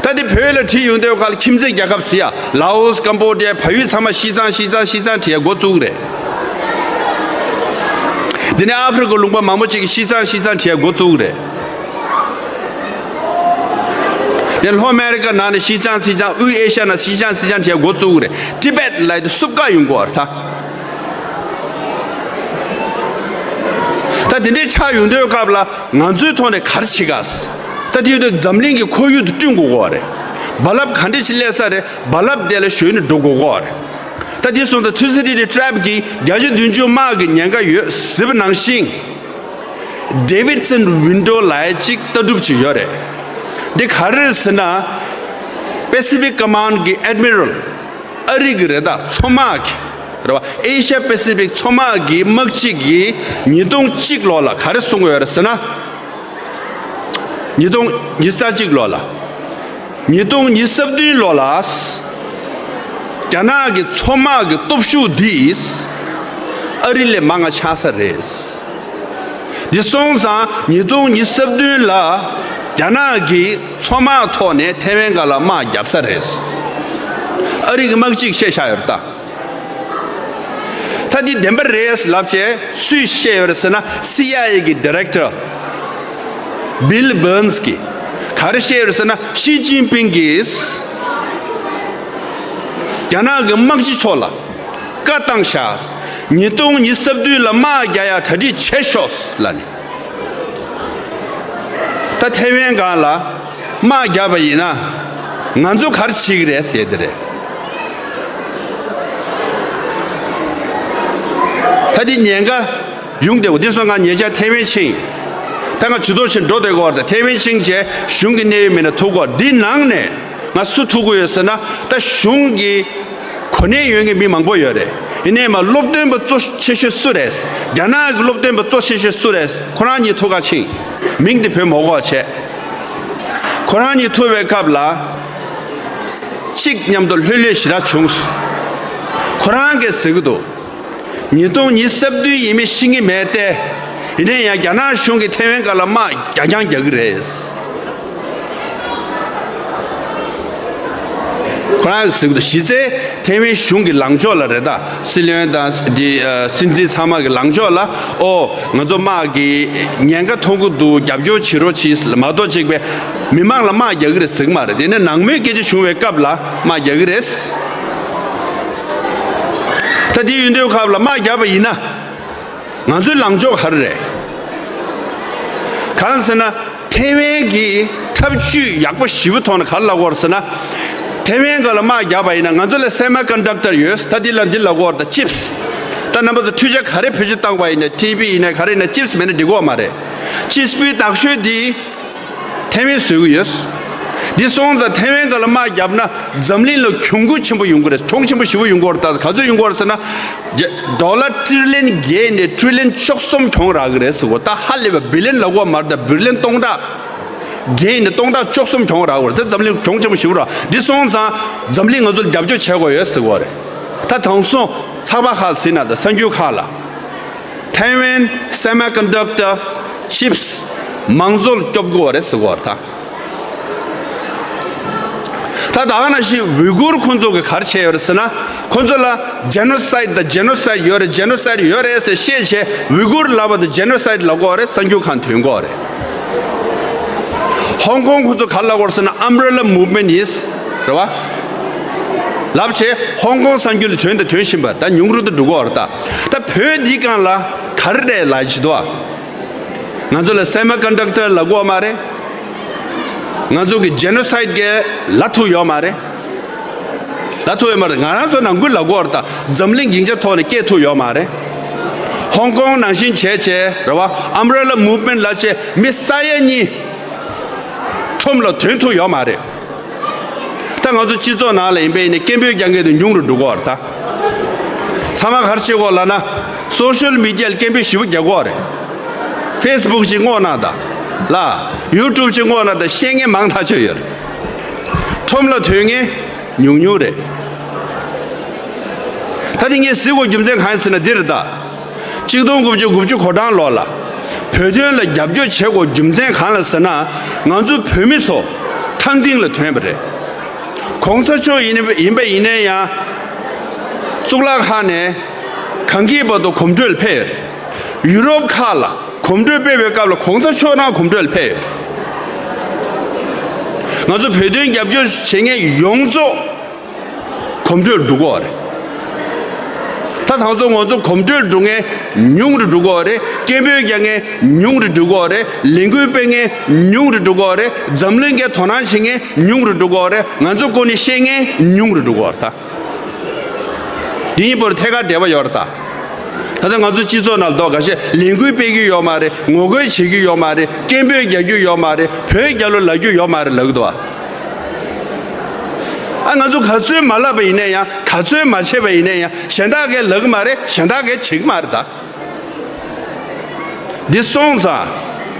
ད་དེ་བོད་ལ་བྲིས་ཡོང་དུས་སྐབས་ལ་ཁྱིམ་མཚེས་རྒྱལ་ཁབ་ཟེར་ཡ། ལའོ་སི། ཀམ་བོ་ཌི་ཡ། ཕ་ཡུལ་ཚང་མ་ཤིས་ཙང་ཤིས་ཙང་ཤིས་ཙང་བྲིས་ཡ་འགོ་བཙུགས་རེད། དེ་ནས་ཨ་ཧྥེ་རི་ཁ་ལུང་པ་མང་པོ་ཅིག་གིས་ཤིས་ཙང་ཤིས་ཙང་བྲིས་ཡ་འགོ་བཙུགས་རེད། དེ་ལྷོ་ཨ་མེ་རི་ཀ་ནང་ནས་ཤིས་ཙང་ཤིས་ཙང་། དབུས་ཨེ་ཤ་ཡ་ནང་ཤིས་ཙང་ཤིས་ཙང་བྲིས་ཡ་འགོ་བཙུགས་རེད། ཊི་བེཊ་ལབ་ཡ་དེ་བསུབ་ག་ཡོང་གི་ཡོད་རེད་ད། ད་དེ་འདྲའི་ཆགས་ཡོང་དུས་སྐབས་ལ་ང་ཚོའི་ཐོག་ནས་ག་རེ་བྱེད་ག། ད་དེ་ཡོད་དུས་འཛམ་གླིང་གི་ཁོར་ཡུག་དེ་བསྐྲུན་དགོས་ཀྱི་ཡོད་རེད། རྦ་རླབས་ག་འདྲ་ཞིག་སླེབས་ས་རེད། རྦ་རླབས་དེ་ལ་གཞོལ་ནས་འགྲོ་དགོས་ཀྱི་ཡོད་རེད། ད་དེ་སོང་ཙང་ཐུ་སི་ཌི་ཌི་ཊི་རེབ་ཀྱི་བརྒྱ་ཆ་བདུན་ཅུ་དམག་གི་ཉེན་ཁ་ཡོད་ཟེར་བ་ནང་བཞིན། ཌེ་ཝིཌ་སན་ཝིན་ཌོ་ལབ་ཡ་གཅིག་ལྟ་གྲུབ་ཅིག་ཡོད་རེད། འདི་ག་རེ་རེད་ཟེར་ན། Pacific Command གི་ཨེཌ་མི་རལ། ཨ་རི་གི་རེད་ད། མཚོ་དམག་གི་རེད་བ། Asia Pacific མཚོ་དམག་གི་དམག་སྤྱི་གིས་ཉིས་སྟོང་གཅིག་ལོ་ལ་ག་རེ་གསུངས་ཡོད་རེད་ཟེར་ན། ཉིས་སྟོང་ཉི་ཤུ་རྩ་གཅིག་ལོ་ལ། ཉིས་སྟོང་ཉི་ཤུ་རྩ་བདུན་ལོ་ལ། རྒྱ་ནག་གི་མཚོ་དམག་གི་སྟོབས་ཤུགས་འདིས་ཨ་རི་ལས་མང་ང་ཆགས་ས་རེད། འདི་སོང་ཙང་ཉིས་སྟོང་ཉི་ཤུ་རྩ་བདུན་ལ་རྒྱ་ནག་གིས་མཚོ་དམག་ཐོག་ནས་ཐེ་ཝན་སྒང་ལ་དམག་བརྒྱབ་ས་རེད། ཨ་རི་གི་དམག་སྤྱིས་བཤད་བཞག་ཡོད་རེད་ད། ད་འདི་བདེན་པ་རེད་ལབ་བྱས་སུས་བཤད་ཡོད་རེད་ཟེར་ན། སི་ཨའི་ཨེ་གི་ཌི་རེག་ཊར་བྷིལ་བྷར་ནི་སི་གིས་ག་རེ་བཤད་ཡོད་རེད་ཟེར་ན། ཞི་ཅིན་ཕིང་གིས་རྒྱ་ནག་གི་དམག་སྤྱི་ཚོ་ལ་བཀའ་བཏང་བཞག། ཉིས་སྟོང་ཉི་ཤུ་རྩ་བདུན་ལ་དམག་རྒྱག་ཡ་གྲ་སྒྲིག་བྱེད་ཤོག་ལབ་ནས། ད་ཐེ་ཝན་སྒང་ལ་དམག་བརྒྱབ་པ་ཡིན་ན་ང་ཚོ་ག་རེ་བྱེད་ཀྱི་རེད་ཟེར་དེ་རེད། ད་འདི་ཉེན་ཁ་ཡོང་བསྡད་འོ། འདི་སོང་ང་ཉེ་ཆར་ཐེ་ཝན་ཕྱིན། ད་ང་ཇུས་གཏོགས་ཕྱིན་འགྲོ་བསྡད་ཀྱི་ཡོད་རེད། ད་ཐེ་ཝན་ཕྱིན་བྱས་གཞུང་གི་གནད་ཡོད་མི་སྣ་ཐུག་གི་ཡོད་རེད། འདི་ནང་ནས་ང་སུ་ཐུག་གི་ཡོད་ཟེར་ན། ད་གཞུང་གི་གོ་གནས་ཡོད་མཁན་མི་མང་པོ་ཡོད་རེད། ཡིན་ནའི་མ་སློབ་སྟོན་པ་གཙོ་ཆེ་ཤོས་སུ་རེད། རྒྱ་ནག་གི་སློབ་སྟོན་པ་གཙོ་ཆེ་ཤོས་སུ་རེད། ཁོ་རང་གཉིས་ཐུག་ག་ཕྱིན། མིང་དེ་བོད་མ་གོ་བྱས། ཁོ་རང་གཉིས་ཐུག་པའི་སྐབས་ལ་གཅིག་མཉམ་དུ་ལྷོད་ལྷོད་ཞེ་དྲག་བྱུང་། ཁོ་རང་གིས་ཟེར་གི་འདུག། ཉིས་སྟོང་ཉི་ཤུ་རྩ་བདུན་ཡིན་མིན་ཤེས་ཀྱི་མེད་དེ། ཡིན་ནའི་ཡང་རྒྱ་ནག་གཞུང་གིས་ཐེ་ཝན་སྒང་ལ་དམག་རྒྱ་རྐྱང་རྒྱག་གི་རེད། ཁོ་རང་གིས་ཟེར་གི་འདུག། གཞི་རྩའི་ཐེ་ཝན་གཞུང་གི་ལངས་ཕྱོགས་ལ་རེད་ད། སྲིད་བློན་དང་འདི་ཨ་སྲིད་འཛིན་ཚང་མ་གི་ལངས་ཕྱོགས་ལ། ཨོ་ང་ཚོ་དམག་གི་ཉེན་ཁ་མཐོང་གི་འདུག། རྒྱབ་སྐྱོར་བྱེད་རོགས་གྱིས་མ་གཏོགས་གཅིག་པའི་མི་མང་ལ་དམག་རྒྱག་གི་རེད་ཟེར་གི་མ་རེད། དེ་ནས་ནང་མོལ་སྐད་ཆ་བྱུང་བའི་སྐབས་ལ་དམག་རྒྱག་གི་རེད། ད་དེ་ཡིན་དུས་སྐབས་ལ་དམག་རྒྱབ་པ་ཡིན་ན། ང་ཚོའི་ལངས་ཕྱོགས་ག་རེ་རེད། གང་ཟེར་ན། ཐེ་ཝན་གྱི་ཐབས་ཇུས་ཡག་པོ་ཞེ་པོ་ཐོག་ནས་ག་རེ་ལབ་ཀྱི་ཡོད་རེད་ཟེར་ན། ཐེ་ཝན་སྒང་ལ་དམག་རྒྱག་པ་ཡིན་ན་ང་ཚོ་ལ་སེ་མི་ཀོན་ཌག་ཊར་ཡོད། ད་འདི་ལ་འདི་ལབ་ཀྱི་ཡོད་རེད་ད། ཅིབ་སི། ད་རྣམ་པ་ཚོ་འཕྲུལ་ཆས་ག་རེ་བེད་སྤྱོད་བཏང་པ་ཡིན་ན། ཊི་བི་ཡིན་ན་ག་རེ་ཡིན་ན། ཅིབ་སི་མེད་ན་འགྲིག་གི་ཡོད་མ་རེད། ཅིབ་སི་པུའི་དག་ཤོས་འདི་ཐེ་ཝན་བཟོ་གི་ཡོད། འདི་སོང་ཙང་ཐེ་ཝན་སྒང་ལ་དམག་བརྒྱབ་ན་འཛམ་གླིང་ལ་གྱོང་གུད་ཆེན་པོ་ཡོང་གི་རེད། གྱོང་ཆེན་པོ་ཞེ་པོ་ཡོང་གི་ཡོད་རེད། ད་ག་ཚོད་ཡོང་གི་ཡོད་རེད་ཟེར་ན། རྒྱ་ཌོ་ལར་ཊི་རི་ལི་ཡན་བརྒྱད་ནས་ཊི་རི་ལི་ཡན་བཅུ་གསུམ་གྱོང་རག་གི་རེད་ཟེར་གོ། ད་ཧ་ལས་པ་བི་ལི་ཡན་ལབ་ཀྱི་ཡོད་མ་རེད། ད་བི་ལི་ཡན་སྟོང་ཕྲག་བརྒྱད་ནས་སྟོང་ཕྲག་བཅུ་གསུམ་གྱོང་རག་གི་ཡོད་རེད། ད་འཛམ་གླིང་གྱོང་ཆེན་པོ་ཞེ་པོ་རག། འདི་སོང་ཙང་འཛམ་གླིང་ང་ཚོ་ལ་རྒྱབ་སྐྱོར་བྱེད་དགོས་ཡོད་ཟེར་གོ་རེད། ད་དེང་སང་ཚགས་པར་ཁག་ཟིན་ན་ད་གསར་འགྱུར་ཁག་ལ། Taiwan semiconductor chips མང་ཚོགས་ལ་སྐྱོབ་དགོས་པ་རེད་ཟེར་གོ་བ་རེད་ད། ད་ད་ག་ནང་བཞིན་ཝི་གུར་ཁོང་ཚོ་གིས་ག་རེ་བྱས་ཡོད་རེད་ཟེར་ན། ཁོང་ཚོ་ལ་ཇེ་ནོ་སའིཌ་དང་ཇེ་ནོ་སའིཌ་ཡོད་རེད། ཇེ་ནོ་སའིཌ་ཡོད་རེད་ཟེར་བཤད་བྱས་ཝི་གུར་ལབ་པ་དང་ཇེ་ནོ་སའིཌ་ལབ་གོ་བ་རེད། གསར་འགྱུར་ཁང་ཐོན་གོ་བ་རེད། ཧོང་ཀོང་ཁོང་ཚོ་ག་རེ་ལབ་གོ་རེད་ཟེར་ན། Umbrella Movement is རེད་བ། ལབ་བྱས་ཧོང་ཀོང་གསར་འགྱུར་ལ་ཐོན་དང་ཐོན་བཞིན་པ། ད་ཉུང་རུ་དུ་འགྲོ་གི་ཡོད་རེད་ད། ད་བོད་འདིའི་སྒང་ལ་ག་རེ་རེད་ལབ་བྱེད་དོ། ང་ཚོ་ལ་སེ་མི་ཀོན་ཌག་ཊར་ལབ་ཀྱི་ཡོད་མ་རེད། ང་ཚོ་གི་ཇེ་ནོ་སའིཌ་གི་ལབ་ཐུབ་ཡོད་མ་རེད། ལབ་ཐུབ་ཡོད་མ་རེད། ང་རང་ཚོ་ནང་ཁུལ་ལབ་ཀྱི་ཡོད་རེད་ད། འཛམ་གླིང་སྡིངས་ཆ་ཐོག་ནས་སྐད་ཐུབ་ཡོད་མ་རེད། ཧོང་ཀོང་ནང་བཞིན་བྱས་བྱས་རེད་བ། Umbrella Movement ལབ་བྱས་མི་ས་ཡ་གཉིས་ཁྲོམ་ལ་ཐོན་ཐུབ་ཡོད་མ་རེད། ད་ང་ཚོ་སྤྱི་ཚོགས་ནང་ལ་ཡིན་པ་ཡིན་ནའི་སྐད་འབོད་རྒྱག་མཁན་དེ་ཉུང་རུ་འགྲོ་གི་ཡོད་རེད་ད། ཚང་མ་ག་རེ་བྱེད་དགོས་ལབ་ན། སོ་ཤལ་མི་ཌི་ཡ་ལ་སྐད་འབོད་ཞེ་པོ་རྒྱག་དགོས་རེད། ཕེ་སི་བུག་ཅིག་སྔོག་ན་ད་ལ། ཡུ་ཊུབ་ཅིག་སྔོག་ན་ད་ཤེས་མཁན་མང་ཐག་ཆོད་ཡོད་རེད། ཁྲོམ་ལ་ཐོན་མཁན་ཉུང་ཉུང་རེད། ད་དེ་ངས་གཟིགས་དགོས་རྒྱུ་མཚན་གང་ཡིན་ཟེར་ན་འདི་རེད་ད། གཅིག་སྟོང་དགུ་བརྒྱ་དགུ་བཅུ་གོ་གྲངས་ལོ་ལ་བོད་དོན་ལ་རྒྱབ་སྐྱོར་བྱེད་དགོས་རྒྱུ་མཚན་གང་ལ་ཟེར་ན། ང་ཚོ་བོད་མི་ཚོ་ཐང་སྟེང་ལ་ཐོན་པ་རེད། གོང་ས་མཆོག་ཡིན་ཡིན་པ་ཡིན་ན་ཡང་། གཙུག་ལག་ཁང་ནས་གངས་སྐྱིད་བར་དུ་གོམ་བགྲོད་ལ་ཕེབས་ཡོད་རེད། ཡུ་རོབ་ཁག་ལ་གོམ་བགྲོད་སྤེལ་བའི་སྐབས་ལ་གོང་ས་མཆོག་རང་གོམ་བགྲོད་ལ་ཕེབས་ཡོད་རེད། ང་ཚོ་བོད་དོན་རྒྱབ་སྐྱོར་བྱེད་མཁན་ཡོངས་རྫོགས་གོམ་བགྲོད་འགྲོ་གི་ཡོད་རེད། ད་དེང་སང་ང་ཚོ་གོམ་བགྲོད་འགྲོ་མཁན་ཉུང་རུ་འགྲོ་གི་ཡོད་རེད། སྐད་འབོད་རྒྱག་མཁན་ཉུང་རུ་འགྲོ་གི་ཡོད་རེད། ལས་འགུལ་སྤེལ་མཁན་ཉུང་རུ་འགྲོ་གི་ཡོད་རེད། འཛམ་གླིང་གི་དོ་སྣང་བྱེད་མཁན་ཉུང་རུ་འགྲོ་གི་ཡོད་རེད། ང་ཚོ་སྐོར་ནས་བཤད་མཁན་ཉུང་རུ་འགྲོ་གི་ཡོད་རེད་ད། འདི་གཉིས་བར་ཐད་ཀར་འབྲེལ་བ་ཡོད་རེད་ད། ད་ལྟ་ང་ཚོ་སྤྱི་ཚོགས་ནང་ལ་འདུག་ག་ཤེད་ལས་འགུལ་སྤེལ་རྒྱུ་ཡོད་མ་རེད། ངོ་རྒོལ་བྱེད་རྒྱུ་ཡོད་མ་རེད། སྐད་འབོད་རྒྱག་རྒྱུ་ཡོད་མ་རེད། བོད་རྒྱལ་ལོ་ལབ་རྒྱུ་ཡོད་མ་རེད་ལབ་ཀྱི་འདུག་བ། ཨ་ང་ཚོ་ག་ཚོད་མ་ལབ་པ་ཡིན་ན་ཡང་། ག་ཚོད་མ་བྱས་པ་ཡིན་ན་ཡང་། གཞན་དག་གིས་ལབ་ཀྱི་མ་རེད། གཞན་དག་གིས་བྱེད་ཀྱི་མ་རེད་ད། འདི་སོང་ཙང་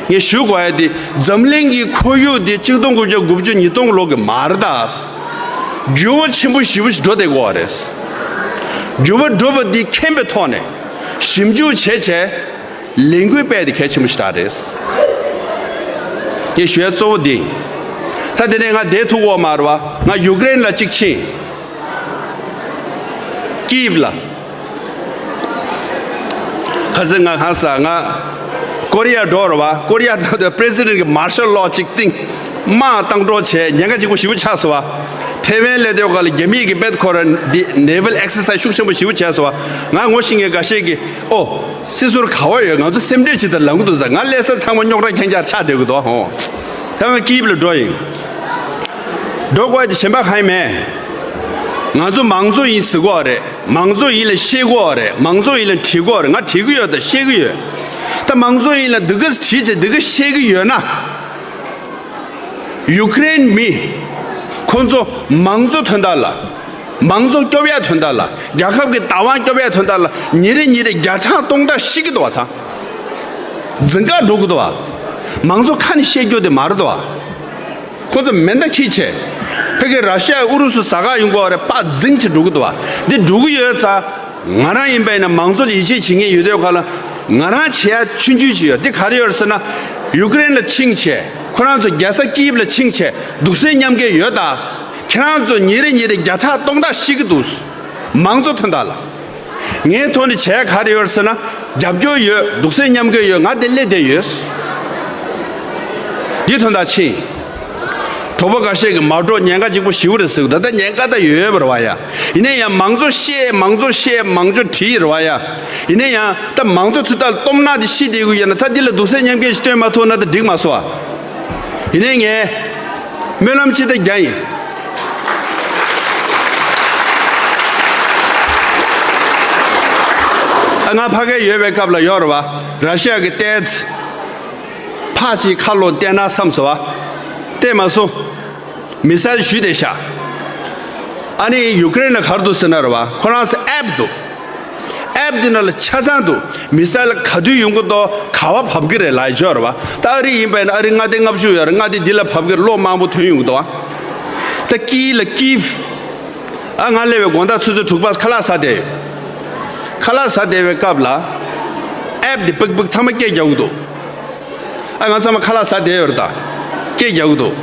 ངས་ཞུ་དགོས་ཡ་འདི། འཛམ་གླིང་གི་ཁོར་ཡུག་འདི་གཅིག་སྟོང་དགུ་བརྒྱ་དགུ་བཅུ་ཉིས་སྟོང་ལོ་གི་མ་རེད་ད། འགྱུར་བ་ཆེན་པོ་ཞེ་པོ་ཞིག་འགྲོ་བསྡད་ཀྱི་ཡོད་རེད། འགྱུར་བ་འགྲོ་བ་འདི་མཁྱེན་པའི་ཐོག་ནས་ཞིབ་འཇུག་བྱས་བྱས་ལས་འགུལ་སྤེལ་དེ་གལ་ཆེན་པོ་ཞིག་རེད། ངས་ཞུ་ཡ་གཙོ་བོ་འདི། ད་དེ་ནས་ང་བསྡད་ཐུབ་ཀྱི་ཡོད་མ་རེད་བ། ང་ཡུཀ་རེན་ལ་གཅིག་ཕྱིན། ཀིབ་ལ། ཁ་སང་ང་ཧ་ས་ང་ཀོ་རི་ཡ་འགྲོ་ར་བ། ཀོ་རི་ཡ་འགྲོ་དུས་པི་རེ་སི་ཌེན་གི་མར་ཤལ་ལོ་ཅིག་བཏིང་། དམག་བཏང་འགྲོ་བྱས། ཉེན་ཁ་ལྗིད་པོ་ཞེ་པོ་ཆགས་སོང་བ། ཐེ་ཝན་སླེབས་དུས་ག་ལ་རྒྱ་མི་གི་བེད་ཁོ་ར་འདི་ནེ་ཝལ་ཨེག་སར་སའི་ཤུགས་ཆེན་པོ་ཞེ་པོ་བྱས་སོང་བ། ང་ངོ་ཤེས་མཁན་འགའ་ཤས་ཀྱིས་ཨོ། སྲིད་ཟུར་ག་བ་ཡོད། ང་ཚོ་སེམས་ཁྲལ་བྱེད་དང་ལངས་འདུག་ཟེར། ང་སླེབས་ས་ཚང་མ་རྙོག་དྲ་རྐྱང་རྐྱང་ཆགས་བསྡད་ཀྱི་འདུག་ཧོ། ད་ང་ཀིབ་ལ་འགྲོ་ཡིན། འགྲོ་དགོས་དེ་གཞན་པ་གང་ཡང་མེད། ང་ཚོ་མང་གཙོ་ཡིན་ཟེར་གྱི་ཡོད་རེད། མང་གཙོ་ཡིན་ལ་བཤད་ཀྱི་ཡོད་རེད། མང་གཙོ་ཡིན་ལ་བྲིས་ཀྱི་ཡོད་རེད། ང་བྲིས་ཀྱི་ཡོད་དང་བཤད་ཀྱི་ཡོད། ད་མང་གཙོ་ཡིན་ལ་འདི་ག་བྲིས་བྱས་འདི་ག་བཤད་ཀྱི་ཡོད་ན། ཡུ་ཀེ་རེན་མི་ཁོ་ཚོ་མང་གཙོ་དོན་དག་ལ། མང་གཙོ་སྐྱོབ་ཡ་དོན་དག་ལ། རྒྱལ་ཁབ་ཀྱི་བདག་དབང་སྐྱོབ་ཡ་དོན་དག་ལ་ཉིན་རེ་ཉིན་རེ་བརྒྱ་ཕྲག་སྟོང་ཕྲག་ཤི་གི་འདུག་བ། ད་འཛིང་ག་འགྲོ་གི་འདུག་བ། མང་གཙོ་ཁ་ནས་བཤད་རྒྱུ་དེ་མ་རེད་འདུག་བ། ཁོ་ཚོ་མེ་མདའ་འཁྱེར་བྱས། ཕ་གི་ར་ཤི་ཡ་ཨུ་རུ་སུ་ཟ་ག་ཡོང་གི་ཡོད་རེད། པ་འཛིང་བྱས་འགྲོ་གི་འདུག་བ། འདི་འགྲོ་གི་ཡོད་ཙང་། ང་རང་ཡིན་པ་ཡིན་ན་མང་གཙོ་ལ་ཡིད་ཆེས་བྱེད་མཁན་ཡོད་དུས་ག་ལ། ང་རང་བྱེད་ཡ་ཆུང་ཆུང་ཅིག་ཡོད། དེ་ག་རེ་ཡོད་རེད་ཟེར་ན། ཡུ་ཀེ་རེན་ལ་ཕྱིན་བྱས། ཁོ་རང་ཚོ་རྒྱལ་ས་ཀིབ་ལ་ཕྱིན་བྱས་གདུང་སེམས་མཉམ་སྐྱེད་ཡོད་ད། ཁྱེད་རང་ཚོ་ཉིན་རེ་ཉིན་རེ་བརྒྱ་ཕྲག་སྟོང་ཕྲག་ཤི་གི་འདུག། མང་གཙོ་དོན་དག་ལ། ངའི་ཐོག་ནས་བྱས་ག་རེ་ཡོད་ཟེར་ན། རྒྱབ་སྐྱོར་ཡོད། གདུང་སེམས་མཉམ་སྐྱེད་ཡོད། ང་དེ་སླེབས་བསྡད་ཡོད། འདི་དོན་དག་ཕྱིན། གྲོགས་པོ་འགའ་ཤས་ཀྱིས་མ་འགྲོ། ཉེན་ཁ་ལྗིད་པོ་ཞེ་པོ་རེད་ཟེར་གི་འདུག། ད་ལྟ་ཉེན་ཁ་ད་ཡོད་ཡོད་པ་རེད་བ་ཡ། ཡིན་ན་ཡང་མང་གཙོ་བཤད། མང་གཙོ་བཤད། མང་གཙོ་བྲིས་རེད་བ་ཡ། ཡིན་ན་ཡང་ད་མང་གཙོ་ཚོ་ད་སྟོབས་ན་དེ་ཤི་བསྡད་ཀྱི་ཡོད་ན། ད་འདི་ལ་གདུང་སེམས་མཉམ་སྐྱེད་ཞིག་སྟོན་མ་ཐུབ་ན་ད་འགྲིག་མ་སོང་བ། ཡིན་ནའི་ངས་སྨོན་ལམ་ཅིག་ད་རྒྱག་ཡིན། ཨ། ང་ཕ་གིར་ཡོད་པའི་སྐབས་ལ་ཡོད་རེད་བ། ར་ཤི་ཡ་གི་ཏོག་ཙམ་ཕར་ཅིག་ཁ་ལོག་བལྟས་ན་བསམ་སོང་བ། བལྟས་མ་སོང་། མི་སེལ་གཞུས་བསྡད་ཤག། ཨ་ནི་ཡུ་ཀེ་རེན་ལ་ག་རེ་འདུག་ཟེར་ན་རེད་བ། ཁོ་རང་ཚོ་ཨེབ་འདུག། ཨེབ་འདི་ནང་ལ་ཆ་ཚང་འདུག། མི་སེལ་ག་དུས་ཡོང་གི་འདུག། ག་པར་བབས་ཀྱི་རེད་ལབ་ཡོད་རེད་བ། ད་ཨ་རི་ཡིན་པ་ཡིན་ན་ཨ་རི་མངའ་སྡེ་ལྔ་བཅུ་ཡོད་རེད། མངའ་སྡེ་འདི་ལ་བབས་ཀྱི་རེད། གློག་མང་པོ་ཐོན་ཡོང་གི་འདུག་བ། ད་ཀི་ལ་ཀིབ། ཨ། ང་སླེབས་པའི་དགོང་དག་ཆུ་ཚོད་དྲུག་པ་ཁ་ལག་ཟ་བསྡད་ཡོད། ཁ་ལག་ཟ་བསྡད་པའི་སྐབས་ལ་ཨེབ་འདི་པིག་པིག་ཚང་མ་སྐད་རྒྱག་གི་འདུག། ཨ། ང་ཚང་མ་ཁ་ལག་ཟ་བསྡད་ཡོད་རེད། ད་སྐད་རྒྱག་གི་འདུག།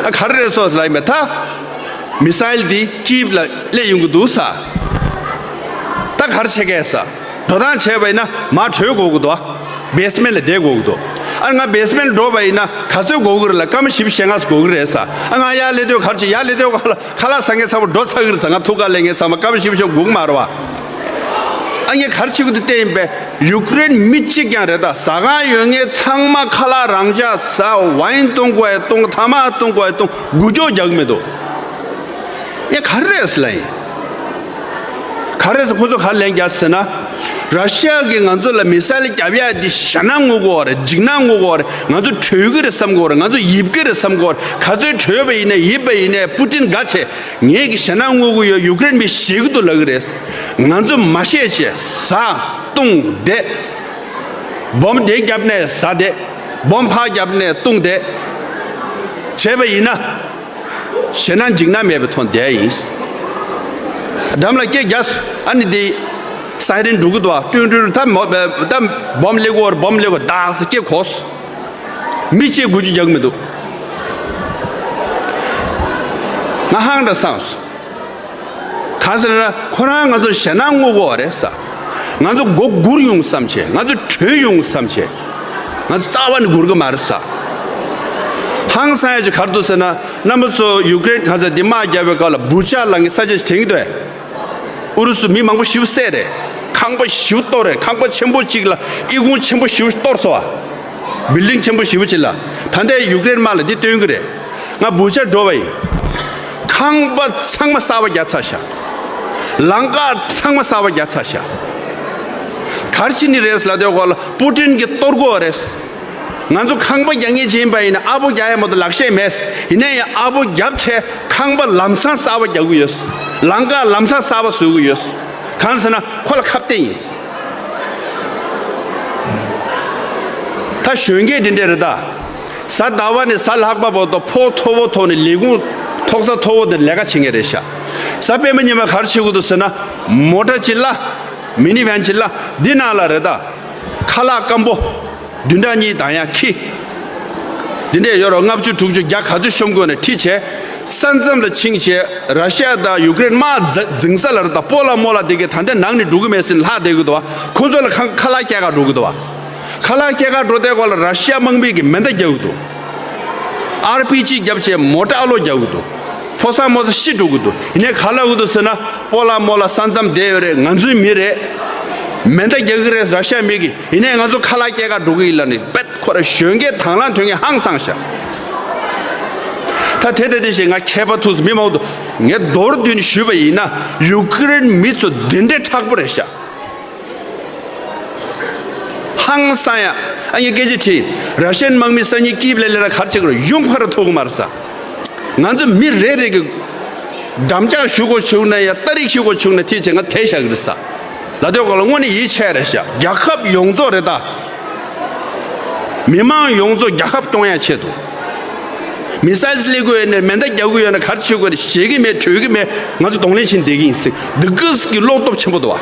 ཨ། ག་རེ་རེད་སོ་ལབ་ཡིན་པས། ད་མི་སེལ་འདི་ཀིབ་ལ་སླེབས་ཡོང་གི་འདུག་ཟེར། ད་ག་རེ་བྱེད་གས་ཟེར། འགྲོ་སྟངས་བྱས་པ་ཡིན་ན་མར་བྲོས་དགོས་ཀྱི་འདུག། བེ་སི་མེན་ལ་བསྡད་དགོས་ཀྱི་འདུག། ཨ། ང་བེ་སི་མེན་འགྲོ་བ་ཡིན་ན་ག་ཚོད་དགོས་ཀྱི་རེད་ལབ། སྐར་མ་བཞི་བཅུ་ཞེ་ལྔ་ཙམ་དགོས་ཀྱི་རེད་ཟེར། ཨ། ང་ཡར་སླེབས་དུས་ག་རེ་བྱེད། ཡར་སླེབས་དུས་ག་ལ། ཁ་ལག་ཟ་མཁན་ཚང་མ་འགྲོ་ཚར་གི་རེད་ཟེར། ང་ཐུག་ག་སླེབས་མཁན་ཚང་མ་སྐར་མ་བཞི་བཅུ་ཞེ་ལྔ་དགོས་ཀྱི་མ་རེད་བ། ཨ། ངས་ག་རེ་བྱེད་ཀྱི་འདུག་བལྟས་ཡིན་པས། ཡུ་ཀེ་རེན་མི་གཅིག་ཀྱང་རེད། ད་ཟ་ག་ཡོད་མཁན་ཚང་མ་ཁ་ལག་རང་འཇགས་ཟ། ཝའིན་བཏུང་དགོས་ཡ་བཏུང་། ཐ་མག་བཏུང་དགོས་ཡ་བཏུང་། འགུལ་སྐྱོད་རྒྱག་གི་མི་འདུག། ཡ། ག་རེ་རེད་ཟེར་ལབ་ཡིན། ག་རེ་ཟེར། ཁོ་ཚོ་ག་རེ་ལན་བརྒྱབ་ཟེར་ན། ར་ཤི་ཡ་གིས་ང་ཚོ་ལ་མི་སེལ་བརྒྱབ་ཡ་འདི་ཞེད་སྣང་ངུ་གི་ཡོད་རེད། འཇིགས་སྣང་ངུ་གི་ཡོད་རེད། ང་ཚོ་བྲོས་ཀྱི་རེད་བསམ་གྱི་ཡོད་རེད། ང་ཚོ་ཡིབ་ཀྱི་རེད་བསམ་གྱི་ཡོད་རེད། ག་ཚོད་བྲོས་པ་ཡིན་ནའི་ཡིབ་པ་ཡིན་ནའི་པུ་ཏིན་དགའ་བྱས། ངེད་ཀྱིས་ཞེད་སྣང་ངུ་གི་ཡོད། ཡུ་ཀེ་རེན་མི་ཤི་གི་འདུག་ལབ་ཀྱི་རེད། ང་ཚོ་མ་བཤད་བྱས་ཟ་བཏུང་བསྡད། སྦོམ་དེ་བརྒྱབ་ནས་ཟ་བསྡད། སྦོམ་ཕར་བརྒྱབ་ནས་བཏུང་བསྡད། བྱས་པ་ཡིན་ན། ཞེད་སྣང་འཇིགས་སྣང་མེད་པའི་ཐོག་བསྡད་ཡིན། འགྲམ་ལ་སྐད་རྒྱག་སོང་། ཨ་ནི་དེ་སའི་རན་འགྲོ་གི་འདུག་བ། ཏུན་ཏུན། ད་མོ་ད་སྦོམ་སླེབས་ཀྱི་ཡོད་རེད། སྦོམ་སླེབས་ཀྱི་ཡོད་རེད། ད་ཟེར་སྐད་གོ་སོང་། མི་གཅིག་འགུལ་སྐྱོད་རྒྱག་གི་མི་འདུག། ང་ཧང་འདྲ་སངས་སོང་། གང་ཟེར་ན་ཁོ་རང་ང་ཚོར་ཞེད་སྣང་ངུ་གི་ཡོད་རེད་ཟེར། ང་ཚོ་མགོ་སྒུར་ཡོང་བསམ་བྱས། ང་ཚོ་བྲོས་ཡོང་བསམ་བྱས། ང་ཚོ་རྩ་བ་ནས་སྒུར་གི་མ་རེད་ཟེར། ཧང་སང་ཡ་ཅིག་ག་རེ་འདུག་ཟེར་ན། རྣམ་པ་ཚོ་ཡུ་ཀེ་རེན་ག་ཚོད་འདི་དམག་བརྒྱབ་པའི་སྐབས་ལ་བུ་ཆ་ལབ་མཁན་ས་ཆ་ཞིག་དྲན་གྱི་འདུག་ཨེ། ཨུ་རུ་སུ་མི་མང་པོ་ཞེ་པོ་བསད་རེད། ཁང་པ་ཞེ་པོ་གཏོར་རེད། ཁང་པ་ཆེན་པོ་གཅིག་ལ་ཨི་ཁུང་ཆེན་པོ་ཞེ་པོ་གཏོར་སོང་བ། བིལ་ཌིང་ཆེན་པོ་ཞེ་པོ་ཅིག་ལ། ད་ལྟའི་ཡུཀ་རེན་དམག་ལ་འདི་སྟོན་གྱི་རེད། ང་བུ་ཆ་འགྲོ་བ་ཡིན། ཁང་པ་ཚང་མ་གསར་པ་རྒྱག་ཚར་ཤག། ལམ་ཁ་ཚང་མ་གསར་པ་རྒྱག་ཚར་ཤག། ག་རེ་བྱེད་ནི་རེད་ལབ་དུས་སྐབས་ལ་པུ་ཏིན་གྱིས་གཏོར་དགོས་རེད། ང་ཚོ་ཁང་པ་རྒྱག་མཁན་ཅིག་ཡིན་པ་ཡིན་ན་ཨ་པོ་རྒྱག་ཡ་མ་གཏོགས་ལག་ཤེས་མེད། ཡིན་ན་ཡང་ཨ་པོ་བརྒྱབ་བྱས་ཁང་པ་ལམ་སང་གསར་པ་རྒྱག་གི་ཡོད། ལམ་ཁ་ལམ་སང་གསར་པ་བཟོ་གི་ཡོད། གང་ཟེར་ན་ཁོ་ལ་ཁ་གཏད་ཡིན། ད་གཞོན་སྐྱེས་འདི་འདྲ་རེད་ད། གཟའ་ཟླ་བ་ནས་གཟའ་ལྷག་པ་བར་དུ་ཕོགས་མཐོ་པོ་ཐོག་ནས་ལས་ཁུངས་ཐོག་ས་མཐོ་པོ་དེར་ལས་ཀ་བྱེད་མཁན་རེད་ཤག། གཟའ་སྤེན་པ་ཉི་མ་ག་རེ་བྱེད་དགོས་འདུག་ཟེར་ན། མོ་ཊ་ཅིག་གླ། མི་ནི་ཝན་ཅིག་གླ། འདི་ནང་ལ་རེད་ད། ཁ་ལག་སྐམ་པོ། བདུན་ཕྲག་གཉིས་གདའ་ཡག་ཁྱི། འདི་འདྲས་ཡོད་རེད། ལྔ་བཅུ་དྲུག་ཅུ་བརྒྱ་ག་ཚོད་ཤོམ་དགོས་ནས་ཁྲིད་བྱས། ས་མཚམས་ལ་ཕྱིན་བྱས་ར་ཤི་ཡ་དང་ཡུ་ཀེ་རེན་དམག་འཛིང་ས་ལ་ར་དང་སྤོ་ལགས་རྨོ་ལགས་དེ་གས་ད་ལྟ་ནང་ནས་འགྲོ་གི་མེད་ཟེར་ལྷག་བསྡད་གི་འདུག་བ། ཁོང་ཚོ་ལ་ཁ་ཁ་ལག་སྐྱེལ་ག་འགྲོ་གི་འདུག་བ། ཁ་ལག་སྐྱེལ་ག་འགྲོ་དེ་ག་ལ་ར་ཤི་ཡ་དམག་མི་གིས་མེ་མདའ་རྒྱག་གི་འདུག་ཨར་པི་ཇི་རྒྱབ་བྱས་མོ་ཊ་ཨ་ལོ་རྒྱག་གི་འདུག་ཕོ་གསར་མོ་གསར་ཤི་འགྲོ་གི་འདུག་ཡིན་ནའི་ག་ལབ་གི་འདུག་ཟེར་ན། སྤོ་ལགས་རྨོ་ལགས་ས་མཚམས་བསྡད་ཡོད་རེད། ང་ཚོའི་མི་རེད། མེ་མདའ་རྒྱག་གི་རེད་ར་ཤི་ཡ་མི་གིས། ཡིན་ནའི་ང་ཚོ་ཁ་ལག་སྐྱེལ་ག་འགྲོ་གི་ཡིན་ལབ་ནས་དཔེ་ཁོ་ར་གཞོན་སྐྱེས་དང་བླངས་དོན་གྱི་ཧང་སངས་ཤག་ད་དེ་དེ་དེ་བཞིན་ང་མཁས་པ་ཐུགས་སུ་མི་མང་དུ་ངས་མདོར་བསྡུས་ནས་ཞུས་པ་ཡིན་ན། ཡུ་ཀེ་རེན་མི་ཚོ་འདི་འདྲའི་མཁྲེགས་པོ་རེད་ཤག་ཧང་སང་ཡ། ཨ་ཡ་སྐད་ཆ་དྲིས། ར་ཤན་དམག་མི་སང་ཉིན་ཀིབ་ལ་སླེབས་ན་ག་རེ་བྱེད་དགོས་རེད། ཡུམ་ཁ་ར་ཐུག་གི་མ་རེད་ས། ང་ཚོ་མི་རེ་རེ་གི་འགྲམ་ལྕག་གཞུ་དགོས་བྱུང་ན་ཡ་སྟ་རེ་འཁྱེར་དགོས་བྱུང་ན་ཐེ་ཆེ་ང་དེད་བཞག་གི་རེད་ས། ལ་དོའི་སྐོར་ལ་དངོས་གནས་ཡིད་ཆེས་རེད་ཤག་རྒྱལ་ཁབ་ཡོངས་རྫོགས་རེད་ད། མི་མང་ཡོངས་རྫོགས་རྒྱལ་ཁབ་སྐྱོང་ཡ་ཆེད་དུ། མི་སལ་སླེབས་དགོས་ཡོད་ནས་མེ་མདའ་རྒྱག་གི་ཡོད་ན་ག་རེ་བྱེད་དགོས་རེད། བཤད་གི་མེད། གྲོས་གི་མེད། ང་ཚོ་གདོང་ལེན་བྱེད་བསྡད་གི་ཡིན་ཟེར་འདི་གུས་ཀྱི་བློ་སྟོབས་ཆེན་པོ་འདུག་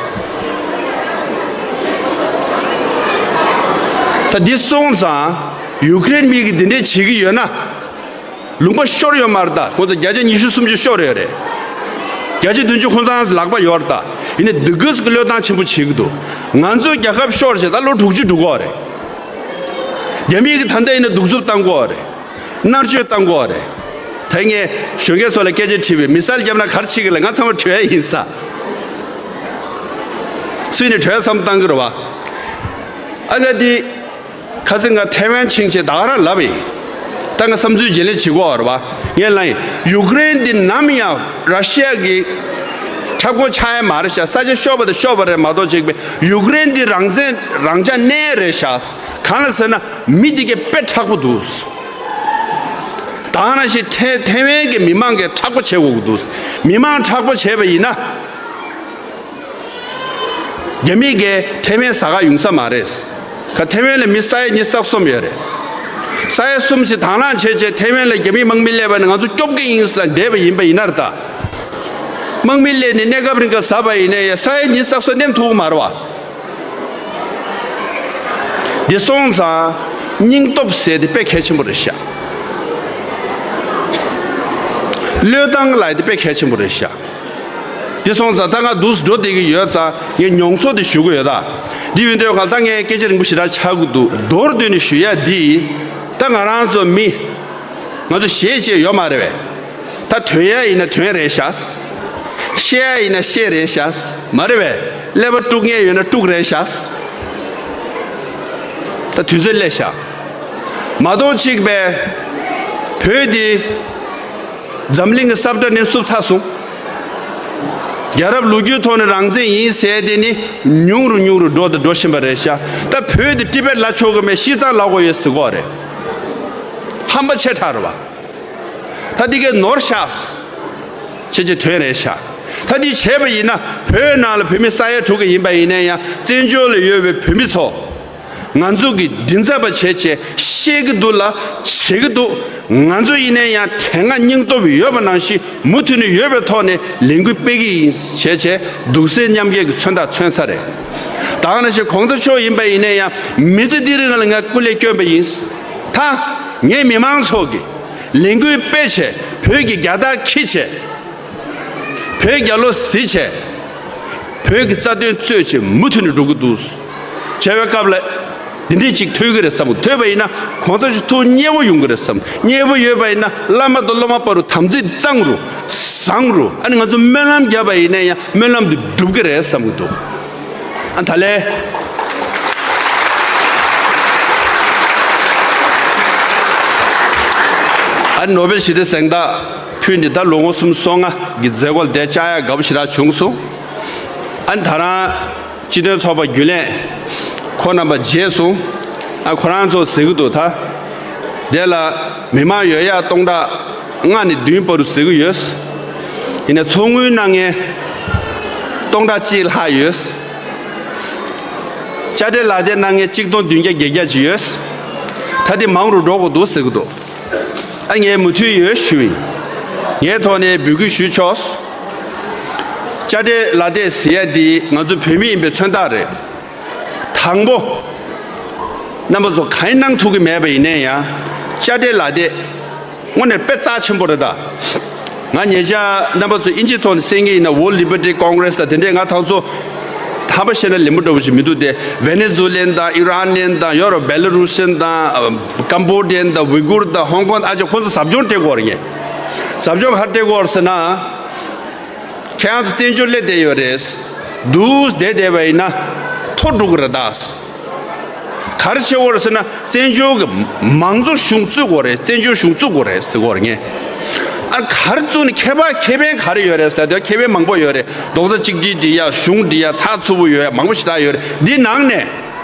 བ། ད་འདི་སོང་ཙང་ཡུ་ཀེ་རེན་མི་གིས་འདི་འདྲས་བྱེད་གི་ཡོད་ན། ལུང་པ་ཤོར་ཡོད་མ་རེད་ད། ཁོང་ཚོ་བརྒྱ་ཆ་ཉི་ཤུ་སུམ་ཅུ་ཤོར་ཡོད་རེད། བརྒྱ་ཆ་བདུན་ཅུ་ཁོང་ཚོ་ལག་པ་ཡོད་རེད་ད། ཡིན་ནའི་འདི་གུས་ཀྱི་བློས་བཏང་ཆེན་པོ་བྱེད་གི་འདུག་ང་ཚོའི་རྒྱལ་ཁབ་ཤོར་བྱས་ད་ལོ་དྲུག་ཅུ་འགྲོ་གི་ཡོད་རེད། རྒྱ་མི་གིས་ད་ལྟ་ཡིན་ན་གདུག་རྩུབ་བཏང་གི་ཡོད་རེད། མནར་གཅོད་བཏང་གི་ཡོད་རེད། ད་ངས་གཞོན་སྐྱེས་ཚོ་ལ་སྐད་ཆ་དྲིས་པས། མི་སལ་བརྒྱབ་ན་ག་རེ་བྱེད་གི་ལབ། ང་ཚང་མ་བྲོས་ཡིན་ས། སུས་ནས་བྲོས་བསམ་བཏང་གི་རེད་བ། ཨ་ང་འདི། ཁ་སང་ང་ཐའེ་ཝན་ཕྱིན་བྱས་ད་ག་རང་ལབ་ཡིན། ད་ང་བསམ་ཚུལ་བརྗེ་ལེན་བྱེད་དགོས་རེད་བ། ངས་ལབ་ཡིན། ཡུཀ་རེན་འདི་ནམ་ཡང་ར་ཤི་ཡ་གི་ཁྱབ་ཁོངས་ཆགས་ཡ་མ་རེད་ཤག་ས་ཆ་ཤོར་བ་དང་ཤོར་བ་རེད་མ་གཏོགས་ཅིག་པས་ཡུཀ་རེན་འདི་རང་བཙན་རང་འཇགས་གནས་རེད་ཤག་གང་ལ་ཟེར་ན་མི་འདི་གས་དཔེ་མཁྲེགས་པོ་འདུག་ད་ག་ནང་བཞིན་ཐའེ་ཐའེ་ཝན་གི་མི་མང་གས་མཁྲེགས་པོ་བྱེད་དགོས་ཀྱི་འདུག་མི་མང་མཁྲེགས་པོ་བྱས་པ་ཡིན་ན། རྒྱ་མི་གས་ཐའེ་ཝན་ཟ་ཁ་ཡོང་ས་མ་རེད། ཁ་ཐའེ་ཝན་ལ་མི་ས་ཡ་ཉི་ཤུ་རྩ་གསུམ་ཡོད་རེད། ས་ཡ་གསུམ་ཞིག་དང་བླངས་བྱས་བྱས་ཐའེ་ཝན་ལ་རྒྱ་མི་དམག་མི་སླེབས་པ་ནི་ང་ཚོ་སྐྱོབ་ཀྱི་ཡིན་ལབ་བསྡད་པ་ཡིན་པ་ཡིན་ན་རེད་ད། དམག་མི་སླེབས་ནས་གནས་སྐབས་རིང་ག་ཟ་བ་ཡིན་ན་ཡང་ས་ཡ་ཉི་ཤུ་རྩ་གསུམ་ནེམ་ཐུབ་ཀྱི་མ་རེད་བ། འདི་སོང་ཙང་སྙིང་སྟོབས་ཟེར་དེ་དཔེ་གལ་ཆེན་པོ་རེད་ཤག་བློས་བཏང་ལབ་དེ་དཔེ་གལ་ཆེན་པོ་རེད་ཤག་དེ་སོང་ཙང་ད་ང་འདུག་སེ་འགྲོ་བསྡད་ཀྱི་ཡོད་ཙང་ངས་མྱོང་ཚོར་དེ་ཞུ་གི་ཡོད་ད། དེ་ཡིན་དུས་གང་ལྟར་ངས་སྐད་ཆ་རིང་པོ་ཞེ་དྲག་ཆགས་ཀྱི་འདུག་མདོར་བསྡུས་ནས་ཞུ་ཡ་འདི། ད་ང་རང་ཚོ་མི། ང་ཚོ་གཞས་བཅས་ཡོད་མ་རེད་པས། ད་ཐོན་ཡ་ཡིན་ན་ཐོན་རེད་ཤག་བཤད་ཡ་ཡིན་ན་བཤད་རེད་ཤག་མ་རེད་པས། ཀླད་པ་དཀྲུག་མཁན་ཡོད་ན་དཀྲུག་རེད་ཤག་ད་དུས་ཚོད་སླེབས་ཤག་མ་གཏོགས་ཅིག་པས། བོད་འདི། འཛམ་གླིང་གི་ས་བཀྲ་ནས་བསུབ་ཚར་སོང་། རྒྱལ་རབས་ལོ་རྒྱུས་ཐོག་ནས་རང་བཙན་ཡིན་ཟེར་དེ་ནི་ཉུང་རུ་ཉུང་རུ་འགྲོ་དང་འགྲོ་བཞིན་པ་རེད་ཤག་ད་བོད་དེ་ཏི་པེད་ལ་ཆོག་གི་མེད། ཤི་ཙང་ལ་གོ་ཡོད་ཟེར་གོ་རེད། ཧམ་པ་ཆེ་དྲགས་རེད་བ། ད་འདི་གའི་ནོར་ཤག་ཆེ་ཆེ་དོན་རེད་ཤག་ད་འདི་བྱས་པ་ཡིན་ན་བོད་ནང་ལ་བོད་མི་ས་ཡ་དྲུག་གི་ཡིན་པ་ཡིན་ན་ཡང་བཙན་བྱོལ་ལ་ཡོད་པའི་བོད་མི་ཚོ། ང་ཚོ་གི་མགྲིན་ཚབ་པ་བྱས་བྱས་བཤད་ཀྱི་འདུག་ལ་བྱེད་ཀྱི་འདུག་ང་ཚོ་ཡིན་ན་ཡང་དྲན་ང་སྙིང་སྟོབས་ཡོད་པ་ནང་བཞིན་མུ་མཐུད་ནས་ཡོད་པའི་ཐོག་ནས་ལས་འགུལ་སྤེལ་གྱི་ཡིན་བྱས་བྱས་འདུག་སེ་མཉམ་འགལ་གྱི་མཚོན་རྟགས་མཚོན་ས་རེད། ད་ག་ནང་བཞིན་གོང་ས་མཆོག་ཡིན་པ་ཡིན་ན་ཡང་མི་ཚེ་འདི་རིང་ལ་ང་སྐུ་ལས་བསྐྱོན་པ་ཡིན། ད་ངས་མི་མང་ཚོ་གི་ལས་འགུལ་སྤེལ་བྱས་བོད་ཀྱི་རྒྱལ་དར་འཁྱེར་བྱས། བོད་རྒྱལ་ལོ་གཟིགས་བྱས། བོད་ཀྱི་རྩ་དོན་རྩོད་བྱས་མུ་མཐུད་ནས་འགྲོ་གི་འདུག་བྱ་བའི་སྐབས་ལ། འདི་འདྲས་ཅིག་ཐོས་ཀྱི་རེད་བསམ། ཐོས་པ་ཡིན་ན་གོང་ས་མཆོག་ཐུགས་མཉེས་པོ་ཡོང་གི་རེད་བསམ། མཉེས་པོ་ཡོད་པ་ཡིན་ན་བླ་མ་དང་སློབ་མ་བར་དུ་དམ་ཚིག་གཙང་རུ། བཟང་རུ། ཨ་ནི་ང་ཚོ་སྨོན་ལམ་བརྒྱབ་པ་ཡིན་ན་ཡང་སྨོན་ལམ་འདི་འགྲུབ་ཀྱི་རེད་བསམ་གྱི་འདུག་ཨ་ད་ལས། ཨ་ནི་ནོ་བེལ་ཞི་བདེ་གཟེངས་རྟགས་ཕུལ་ནས་ད་ལོ་ངོ་སུམ་ཅུ་སོ་ལྔ་གི་མཛད་སྒོ་ལ་དེ་བཅར་ཡག་དགའ་པོ་ཞེ་དྲག་བྱུང་སོང་། ཨ་ནི་ད་རང་སྤྱི་མཐུན་ཚོགས་པ་རྒྱུན་ལས་ཁོང་རྣམ་པ་མཇལ་སོང་། ཨ་ཁོ་རང་ཚོ་ཟེར་གི་འདུག་ད་དེ་ལ་མི་མང་ཡོད་ཡག་སྟོང་ཕྲག་ལྔ་ནས་བདུན་བར་དུ་ཟེར་གི་ཡོད། ཡིན་ནའི་ཚོགས་དངུལ་གནང་མཁན་སྟོང་ཕྲག་གཅིག་ལྷག་ཡོད། དཔྱ་ཁྲལ་ལག་དེབ་གནང་མཁན་གཅིག་སྟོང་བདུན་བརྒྱ་བརྒྱད་བརྒྱ་ཅིག་ཡོད། ད་དེ་མང་རུ་འགྲོ་དགོས་འདུག་ཟེར་གི་འདུག་ཨ་ངས་མུ་མཐུད་ཡོད་ཞུ་ཡིན། ངའི་ཐོག་ནས་འབོད་སྐུལ་ཞུས་ཆོག་དཔྱ་ཁྲལ་ལག་དེབ་ཟེར་ཡ་འདི་ང་ཚོ་བོད་མི་ཡིན་པའི་མཚོན་རྟགས་རེད། དང་པོ། རྣམ་པ་ཚོ་གང་ཡིན་གནང་ཐུབ་ཀྱི་མེད་པ་ཡིན་ནའི་ཡང་། དཔྱ་ཁྲལ་ལག་དེབ། དངོས་གནས་དཔེ་རྩ་ཆེན་པོ་རེད་ད། ང་ཉེ་ཆར་རྣམ་པ་ཚོ་དབྱིན་ཇི་ཐོག་ནས་གསན་གྱི་ཡིན་ན། World Liberty Congress དང་དེ་འདྲས། ང་ད་ཚོ་ཧམ་པ་བཤད་ན་ལེན་པོ་འདྲ་བོ་ཞིག་མི་འདུག་སྟེ། ཝེ་ནེ་ཛུ་ལན་དང་ཨི་རན་དང་ཡོ་རོབ། བེ་ལ་རུ་ཤན་དང་། ཀམ་བོ་ཌི་ཡན་དང་། ཝི་གུར་དང་། ཧོང་ཀོང་། ཨ་ཅག་ཁོང་ཚོ་ཟབ་སྦྱོང་སྤྲད་དགོས་རེད། ངས་ཟབ་སྦྱོང་ག་རེ་སྤྲད་དགོས་རེད་ཟེར་ན། ཁྱེད་རང་ཚོ་བཙན་བྱོལ་སླེབས་བསྡད་ཡོད་རེད། འདུག་བསྡད་བསྡད་པ་ཡིན་ན་འཐོར་འགྲོ་གི་རེད་ད། ག་རེ་བྱེད་དགོས་རེད་ཟེར་ན། བཙན་བྱོལ་གྱི་མང་གཙོ་གཞུང་བཙུགས་དགོས་རེད། བཙན་བྱོལ་གཞུང་བཙུགས་དགོས་རེད་ཟེར་གྱི་ཡོད་རེད་ངས། ཨ། ག་རེ་བཙུགས་ནས་ཁེ་ཕན་ཁེ་ཕན་ག་རེ་ཡོད་རེད་ཟེར་ཏེ། ཁེ་ཕན་མང་པོ་ཡོད་རེད། རྡོག་རྩ་གཅིག་སྒྲིལ་སྒྲིག་ཡ། གཞུང་སྒྲིག་ཡ། ཚགས་ཚུད་པོ་ཡོད་ཡ། མང་པོ་ཞེ་དྲག་ཡོད་རེད། འདི་ནང་ནས་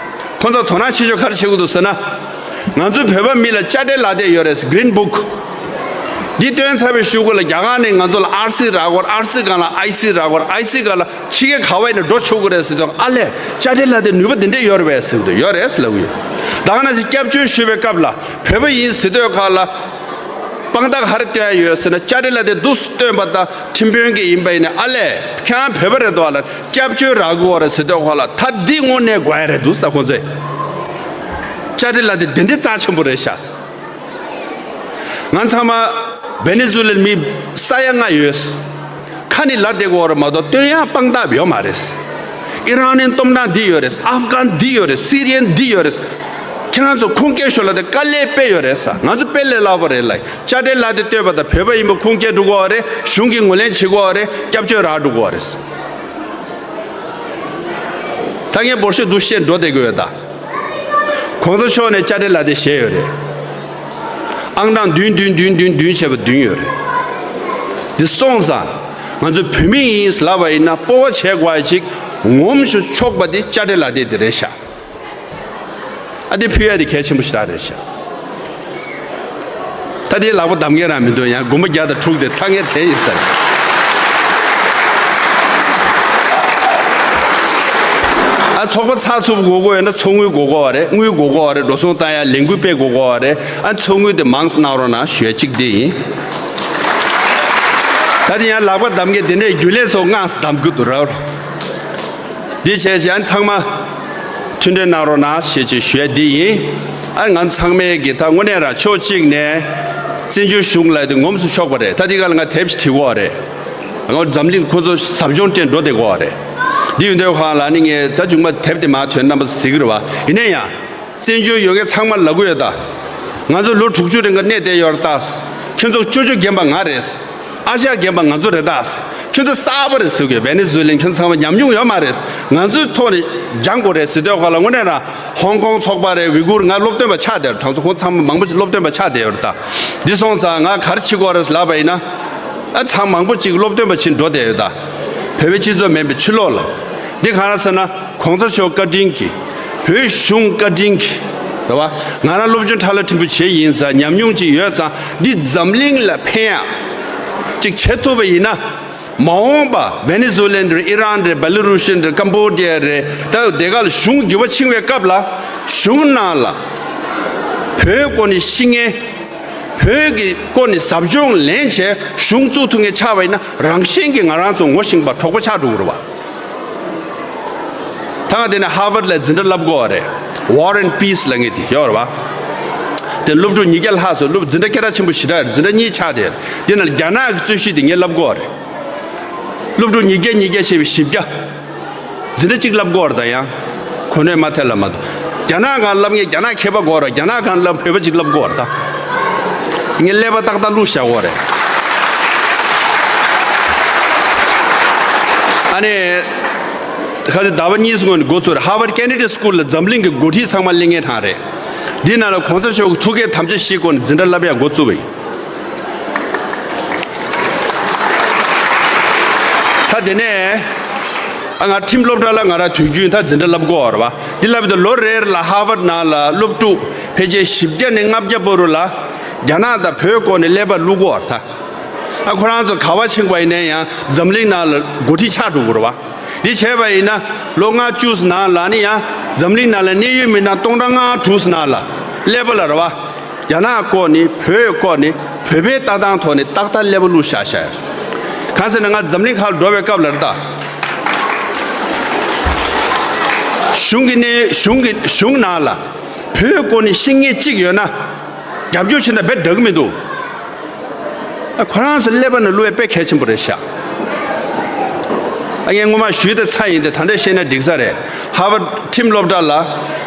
ཁོང་ཚོ་དོ་སྣང་བྱེད་ཆོག་ག་རེ་བྱེད་དགོས་འདུག་ཟེར་ན། ང་ཚོའི་བོད་པ་མི་ལ་དཔྱ་ཁྲལ་ལག་དེབ་ཡོད་རེད། Green Book འདི་བཏོན་ཚར་བའི་གཞུག་གུ་ལ་རྒྱ་གར་ནས་ང་ཚོ་ལ་ཨར་སི་རག་གི་ཡོད་རེད། ཨར་སི་སྒང་ལ་ཨའི་སི་རག་གི་ཡོད་རེད། ཨའི་སི་སྒང་ལ་ཕྱི་རྒྱལ་ག་བ་ཡིན་ན་འགྲོ་ཆོག་གི་རེད་ཟེར་དུས། ཨ་ལས། དཔྱ་ཁྲལ་ལག་དེབ་ནུས་པ་དེ་འདྲས་ཡོད་རེད་པས་ཟེར་དུས། ཡོད་རེད་ཟེར་ལབ་ཀྱི་ཡོད། ད་ག་ནང་བཞིན་སྐྱབས་བཅོལ་ཞུ་བའི་སྐབས་ལ་བོད་པ་ཡིན་ཟེར་དུས་ཁ་ལ། དཔང་རྟགས་ག་རེ་སྟོན་ཡ་ཡོད་ཟེར་ན། དཔྱ་ཁྲལ་ལག་དེབ་འདུག་སྟོན་པ་དང་ཁྲིམས་དཔོན་གྱི་ཡིན་པ་ཡིན་ན། ཨ་ལས། ཁྱེད་རང་བོད་པ་རེད་འདུག་ཨ་ལ། སྐྱབས་བཅོལ་རག་གི་ཡོད་རེད་ཟེར་དུས་ཁ་ལ། ད་འདི་དངོས་གནས་དགོས་ཡ་རེད་འདུག་ས། ཁོང་ཚོས་དཔྱ་ཁྲལ་ལག་དེབ་དེ་འདྲས་རྩ་ཆེན་པོ་རེད་ཤག་ང་ཚང་མ་ཝེ་ནེ་ཛུ་ལན་མི་ས་ཡ་ལྔ་ཡོད། ཁ་ནས་ལབ་བསྡད་ཀྱི་ཡོད་རེད་མ་གཏོགས་སྟོན་ཡ་དཔང་རྟགས་ཡོད་མ་རེད། ཨི་རན་ནས་སྟོབས་འབྲང་འདི་ཡོད་རེད། ཨབ་གྷན་འདི་ཡོད་རེད། སི་རི་ཡན་འདི་ཡོད་རེད། ཁྱེད་རང་ཚོ་ཁུངས་སྐྱེལ་ཤོག་ལབ་དེ་དཀའ་ལས་དཔེ་ཡོད་རེད་ས། ང་ཚོ་དཔེ་ལས་སླ་པོ་རེད་ལ། དཔྱ་ཁྲལ་ལག་དེབ་སྟོན་པ་དང་བོད་པ་ཡིན་པ་ཁུངས་སྐྱེལ་འགྲོ་གི་ཡོད་རེད། གཞུང་གིས་ངོས་ལེན་བྱེད་ཀྱི་ཡོད་རེད། སྐྱབས་བཅོལ་རག་འགྲོ་གི་ཡོད་རེད། ད་ངས་འབོར་ཤོག་འདུག་བཤད་འགྲོ་བསྡད་ཀྱི་ཡོད་ད། གོང་ས་མཆོག་ནས་དཔྱ་ཁྲལ་ལག་དེབ་བཞེས་ཡོད་རེད། ཨང་གྲངས་བདུན་བདུན་བདུན་བདུན་བདུན་བྱས་པ་བདུན་ཡོད་རེད། འདི་སོང་ཙང་ང་ཚོ་བོད་མི་ཡིན་ལབ་པ་ཡིན་ན། སྤོབས་པ་བྱེད་དགོས་ཡ་ཅིག་ངོམ་ཤོག་ཆོག་པ་དེ་དཔྱ་ཁྲལ་ལག་དེབ་དེ་རེད་ཤག་ཨ། དེ་ཕུལ་ཡ་དེ་གལ་ཆེན་པོ་ཞེ་དྲག་རེད་ཤག་ད་དེ་ལག་པ་བརྡབ་མཁན་རང་མི་འདུག་ཡང་དགོན་པ་བརྒྱ་དང་དྲུག་དེ་ཐག་ངེ་དྲན་ཡིན་ཟེར། ཨ། ཚོགས་པ་ཚགས་ཚུད་པོ་དགོས་ཀྱི་ཡོད་ན་ཚོགས་དངུལ་དགོས་ཀྱི་ཡོད་རེད། དངུལ་དགོས་ཀྱི་ཡོད་རེད། འགྲོ་སོང་བཏང་ཡ་ལས་འགུལ་སྤེལ་དགོས་ཀྱི་ཡོད་རེད། ཨ། ཚོགས་དངུལ་དེ་མང་ཙམ་གནང་རོགས་གནང་ཞུ་ཡ་གཅིག་དེ་ཡིན། ད་དེ་ཡང་ལག་པ་བརྡབ་མཁན་དེ་འདྲའི་རྒྱུན་ལས་ཚོ་སྔགས་བསྡམ་གི་འདུག་ར། འདི་བྱས་བྱས་ཚང་མ་མཐུན་འབྲེལ་གནང་རོགས་གནང་ཞེས་ཅིག་ཞུ་ཡ་འདི་ཡིན། ཨ། ང་ཚང་མས་ཀྱི་ད་དངོས་གནས་རང་ཕྱོགས་གཅིག་ནས་བཙན་བྱོལ་གཞུང་ལ་དེ་ངོམས་སུ་ཆོག་པ་རེད། ད་འདི་ག་ལ་ང་དེབ་ཅིག་བྲིས་ཀྱི་ཡོད་རེད། ང་འཛམ་གླིང་ཁོ་ཚོ་ཟབ་སྦྱོང་སྤྲད་འགྲོ་བསྡད་ཀྱི་ཡོད་རེད། འདི་ཡོད་དུས་ཁ་ལ་ནི་ངས་ད་མཇུག་མ་དེབ་དེ་མར་ཐོན་རྣམ་པ་གཟིགས་ཀྱི་རེད་བ། ཡིན་ན་ཡང་། བཙན་བྱོལ་ཡོད་མཁན་ཚང་མ་ལབ་ཀྱི་ཡོད་ད། ང་ཚོ་ལོ་དྲུག་ཅུ་རིང་ག་གནས་བསྡད་ཡོད་རེད་ད། ཁྱོད་ཚོ་ཅོ་ཅོ་རྒན་པ་ང་རེད། ཨ་ཤ་རྒན་པ་ང་ཚོ་རེད་ད། ཁྱོད་ཚོ་གསར་པ་རེད་ཟེར་གི། ཝེ་ནེ་ཛུ་ལན་ཁྱོད་ཚང་མ་ཉམས་མྱོང་ཡོད་མ་རེད། ང་ཚོའི་ཐོག་ནས་སྦྱང་དགོས་རེད་ཟེར་དུས་ཁ་ལ། དངོས་གནས་རང་ཧོང་ཀོང་ཚོགས་པ་རེད། ཝི་གུར། ང་སློབ་སྟོན་པ་ཆགས་བསྡད་ཡོད་རེད། ད་ཚོ་ཁོང་ཚང་མ་མང་པོ་ཞིག་སློབ་སྟོན་པ་ཆགས་བསྡད་ཡོད་རེད་ད། འདི་སོང་ཙང་ང་ག་རེ་བྱེད་དགོས་རེད་ལབ་པ་ཡིན་ན། ཨ། ཚང་མང་པོ་ཅིག་སློབ་སྟོན་པ་ཕྱིན་འགྲོ་བསྡད་ཡོད་ད། བོད་པའི་སྤྱི་ཚོགས་མིན་པའི་ཕྱི་ལོགས་ལ། འདི་ག་རེ་ཟེར་ན། གོང་ས་མཆོག་བཀའ་དྲིན་གྱིས། བོད་གཞུང་བཀའ་དྲིན་གྱིས། རེད་བ། ང་རང་སློབ་སྦྱོང་ཁྲ་ལ་ཁྲིམས་པོ་བྱས་ཡིན་ཙང་། ཉམས་མྱོང་ཅིག་ཡོད་ཙང་། འདི་འཛམ་གླིང་ལ་ཕན་ཡ་ཅིག་བྱེད་ཐུབ་པ་ཡིན་ན། མ་འོངས་པ་ཝེ་ནེ་ཛུ་ལན་རེད། ཨི་རན་རེད། བེ་ལ་རུ་ཤན་རེད། ཀམ་བོ་ཌི་ཡ་རེད། ད་དེ་ག་ལ་གཞུང་འགྱུར་བ་ཕྱིན་པའི་སྐབས་ལ། གཞུང་ནང་ལ་བོད་སྐོར་ནས་ཤེས་མཁན། བོད་ཀྱི་སྐོར་ནས་ཟབ་སྦྱོང་ལེན་བྱས་གཞུང་བཙུགས་ཐུབ་མཁན་ཆགས་པ་ཡིན་ན། རང་བཞིན་གྱིས་ང་རང་ཚོ་ངོ་ཤེས་པ་གྲོགས་པོ་ཆགས་འགྲོ་གི་རེད་བ། ད་ང་དེ་ནས་ཧར་ཝརཌ་ལ་འཛིན་གྲྭ་བསླབ་ཀྱི་ཡོད་རེད། War and Peace ལབ་མཁན་དེ་ཡོད་རེད་བ། དེ་སློབ་ཕྲུག་ཉིས་བརྒྱ་ལྷག་ཙམ། སློབ། འཛིན་གྲྭ་སྐད་གྲགས་ཆེན་པོ་ཞེ་དྲག་རེད། འཛིན་གྲྭ་གཉིས་ཆགས་དེ། དེ་ནང་རྒྱ་ནག་གི་རྩོད་གཞི་དེ་ངས་བསླབ་ཀྱི་ཡོད་རེད། སློབ་ཕྲུག་ཉིས་བརྒྱ་ཉིས་བརྒྱ་བྱས་པའི་བཞི་བརྒྱ། འཛིན་གྲྭ་གཅིག་བསླབ་དགོས་རེད་ད། ཡང་གོ་གནས་མ་ཐེབས་ལ་མ་གཏོགས། རྒྱ་ནག་སྒང་བསླབ་མཁན་རྒྱ་ནག་མཁས་པ་དགོས་རེད། རྒྱ་ནག་སྒང་བསླབ་བོད་པ་གཅིག་བསླབ་དགོས་རེད་ད། ངས་ཀླད་པ་ཏག་ཏག་བླུགས་བཞག་དགོས་རེད། ཨ་ནི། ཁ་སང་ཟླ་བ་གཉིས་སྔོན་ནས་འགོ་ཚུགས་རེད། Harvard Kennedy School ལ་འཛམ་གླིང་གི་འགོ་ཁྲིད་ཚང་མ་སླེབས་མཁན་ཐང་རེད། འདི་ནང་ལ་གོང་ས་མཆོག་གི་ཐུགས་འགན་དམ་བཅའ་བཞེས་སྒོ་ནས་འཛིན་གྲྭ་བསླབ་ཡག་འགོ་བཙུགས་པ་ཡིན། ད་དེ་ནས། ཨ། ང་ཁྲིམས་སློབ་གྲྭ་ལ་ང་རང་དུས་རྒྱུན་ད་འཛིན་གྲྭ་བསླབ་དགོས་པ་རེད་བ། འདི་བསླབ་དུས་ལོ་རེ་རེ་ལ་ཧར་ཝརཌ་ནང་ལ་སློབ་ཕྲུག་ཕལ་ཆེར་བཞི་བརྒྱ་ནས་ལྔ་བརྒྱ་བར་དུ་ལ་རྒྱ་ནག་དང་བོད་སྐོར་ནས་ཀླད་པ་བླུག་དགོས་པ་རེད་ད། ཨ། ཁོ་རང་ཚོ་ག་བ་ཕྱིན་པ་ཡིན་ན་ཡང་འཛམ་གླིང་ནང་ལ་འགོ་ཁྲིད་ཆགས་འགྲོ་གི་རེད་བ། འདི་བྱས་པ་ཡིན་ན་ལོ་ལྔ་བཅུ་ཙམ་ནང་ལ་ནི་ཡང་འཛམ་གླིང་ནང་ལ་གནད་ཡོད་མི་སྣ་སྟོང་ཕྲག་ལྔ་དྲུག་ཙམ་ནང་ལ་ཀླད་པ་ལ་རེད་བ། རྒྱ་ནག་སྐོར་ནས། བོད་སྐོར་ནས། བོད་པའི་ལྟ་སྟངས་ཐོག་ནས་ཏག་ཏག་ཀླད་པ་བླུགས་བཞག་བཞག་གང་ཟེར་ན་ང་འཛམ་གླིང་ཁག་ལ་འགྲོ་བའི་སྐབས་ལ་རེད་ད། གཞུང་གི་གནས། གཞུང་གི། གཞུང་ནང་ལ་བོད་སྐོར་ནས་ཤེས་མཁན་གཅིག་ཡོད་ན་རྒྱབ་སྐྱོར་བྱེད་ན་དཔེ་འདྲ་གི་མི་འདུག་ཨ་ཁོ་རང་ཚོ་ཀླད་པ་ནང་བླུགས་ཡ་དཔེ་གལ་ཆེན་པོ་རེད་ཤག་ཨ་ངས་སྔོན་མ་ཞུས་ཏེ་ཚར་ཡིན་ཏེ། ད་ལྟ་བཤད་ན་འགྲིག་ས་རེད། ཧར་ཝརཌ་ཁྲིམས་སློབ་གྲྭ་ལ་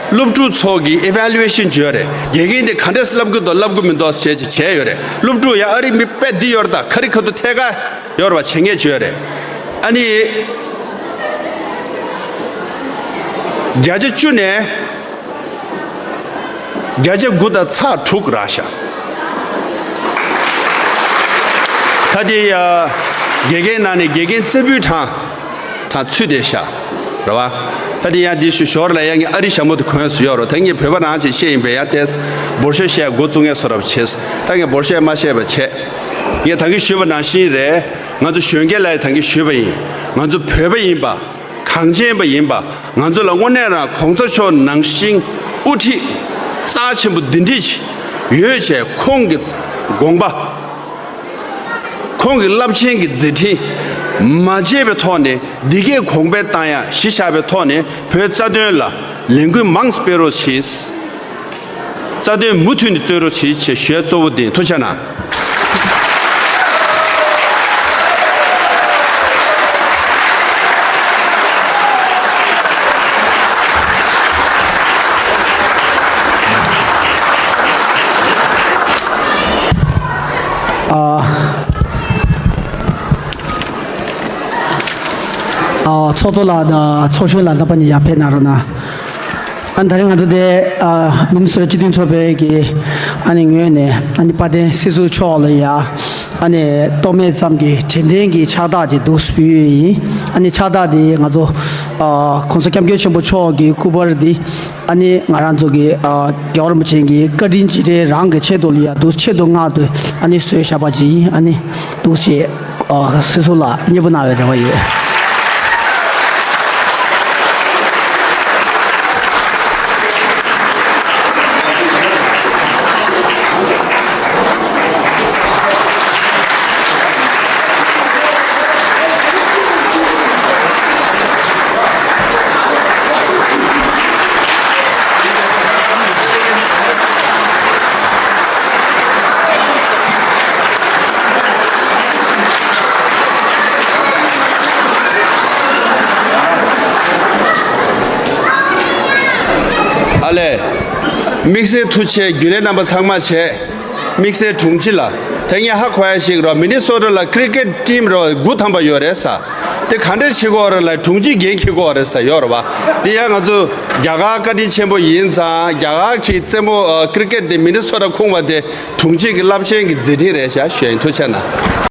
སློབ་ཕྲུག་ཚོ་གི་ཨི་ཝེ་ལུ་ཨེ་ཤན་བྱོས་རེད། དགེ་རྒན་དེ་ག་འདྲས་བསླབ་གི་འདུག་བསླབ་གི་མི་འདུག་བྱས་བྱས་ཡོད་རེད། སློབ་ཕྲུག་ཡ་ཨ་རི་མི་དཔེ་འདི་ཡོད་རེད། ད་ཁ་རི་ཁ་ཐུག་ཐད་ཀ་ཡོད་རེད་བ། བྱེད་མཁན་བྱོས་རེད། ཨ་ནི་བརྒྱ་ཆ་བཅུ་ནས་བརྒྱ་ཆ་དགུ་དང་ཚེག་དྲུག་རག་ཤག་ད་དེ་ཡ་དགེ་རྒན་ནང་ནས་དགེ་རྒན་རྩེ་ཕུད་གྲངས་གྲངས་ཚུད་བསྡད་ཤག་རེད་བ། ད་དེ་ཡང་དེ་ཞུ་ཞོར་ལ་ཡང་ངས་ཨ་རི་ཞྭ་མོ་དེ་གོན་སུ་ཡོད་རོ། ད་ངས་བོད་པ་རང་ཅིག་བཤད་ཡིན་པས། ཡང་དེས་འབོར་ཤོག་བཤད་འགོ་བཙུགས་ངས་སོ་རབ་བྱས། ད་ངས་འབོར་ཤོག་མ་བཤད་པ་བྱས། ངས་ད་གིན་ཞུས་པ་ནང་བཞིན་རེད། ང་ཚོ་གཞོན་སྐྱེས་ལ་ཡང་ད་གིན་ཞུས་པ་ཡིན། ང་ཚོ་བོད་པ་ཡིན་པ། གངས་ཅན་པ་ཡིན་པ། ང་ཚོ་ལ་དངོས་གནས་རང་གོང་ས་མཆོག་ནང་བཞིན་དབུ་ཁྲིད་རྩ་ཆེན་པོ་འདི་འདྲ་ཅིག་ཡོད་བྱས། ཁོང་གི་དགོངས་པ། ཁོང་གི་རླབས་ཆེན་གྱི་མཛད་འཕྲིན་མ་བརྗེད་པའི་ཐོག་ནས། འདི་གའི་གོང་འཕེལ་བཏང་ཡ་གཞི་བཞག་པའི་ཐོག་ནས། བོད་རྩ་དོན་ལ་ལས་འགུལ་མང་སྤེལ་རོགས་གྱིས། རྩ་དོན་མུ་མཐུད་ནས་རྩོད་རོགས་གྱིས་ཞེས་ཞུ་ཡ་གཙོ་བོ་འདི་ཡིན། ཐུགས་རྗེ་གནང་། ཨ། ཨ། ཚོགས་གཙོ་ལགས་དང་ཚོགས་གཞོན་ལགས་རྣམ་པ་གཉིས་ཡར་ཕེབས་གནང་རོགས་གནང་། ཨ་ནི་ད་རིང་ང་ཚོ་དེ་ཨ་མི་ནི་སོ་ཊ་སྤྱི་མཐུན་ཚོགས་པའི་གི་ཨ་ནི་ངོས་ནས། ཨ་ནི་དཔལ་ལྡན་སྲིད་ཟུར་མཆོག་ལ་ཡ་ཨ་ནི་རྟོག་མེད་ཙམ་གྱི་དྲན་རྟེན་གྱི་ཕྱག་རྟགས་ཅིག་འདུག་སེ་ཕུལ་ཡས་ཡིན། ཨ་ནི་ཕྱག་རྟགས་དེ་ང་ཚོ་ཨ་༸གོང་ས་༸སྐྱབས་མགོན་ཆེན་པོ་མཆོག་གི་སྐུ་པར་འདི་ཨ་ནི་ང་རང་ཚོ་གི་ཨ་རྒྱལ་བ་རིན་པོ་ཆེ་གི་བཀའ་དྲིན་རྗེས་དྲན་རང་གི་ཆེད་དུ་ལ་ཡ་འདུག་ཆེད་དུ་མངགས་ཏེ་ཨ་ནི་བཟོས་བཞག་པ་ཅིག་ཡིན། ཨ་ནི་འདུག་སེ་ཨ་སྲིད་ཟུར་ལ་མཉེས་པོ་གནང་བའི་རེ་བ་ཡོད། ཨ་ལས། དམིགས་བསལ་ཐུགས་རྗེ་ཆེ། རྒྱུན་ལས་རྣམ་པ་ཚང་མ་བྱས། དམིགས་བསལ་དྲུང་ཆེ་ལ། དེ་ངས་ཧ་གོ་ཡ་ཞིག་རོ། མི་ནི་སོ་ཊ་ལ་ཀི་རི་ཀེཊ་ཊིམ་རོ་དགུ་ཐམ་པ་ཡོད་རེད་ས། དེ་ག་འདྲས་བྱེད་དགོས་རེད་ལ། དྲུང་ཆེ་འགན་འཁྱེར་དགོས་རེད་ས་ཡོད་རེད་བ། དེ་ཡང་ང་ཚོ་རྒྱ་གར་བཀའ་དྲིན་ཆེན་པོ་ཡིན་ཙང་། རྒྱ་གར་གྱི་རྩེད་མོ་ཨ་ཀི་རི་ཀེཊ་དེ་མི་ནི་སོ་ཊ་ཁོངས་པ་དེ་དྲུང་ཆེ་གི་རླབས་ཆེན་གྱི་མཛད་འཕྲིན་རེད་ཤག་ཞུ་ཡ་ཡིན། ཐུགས་རྗེ་གནང་།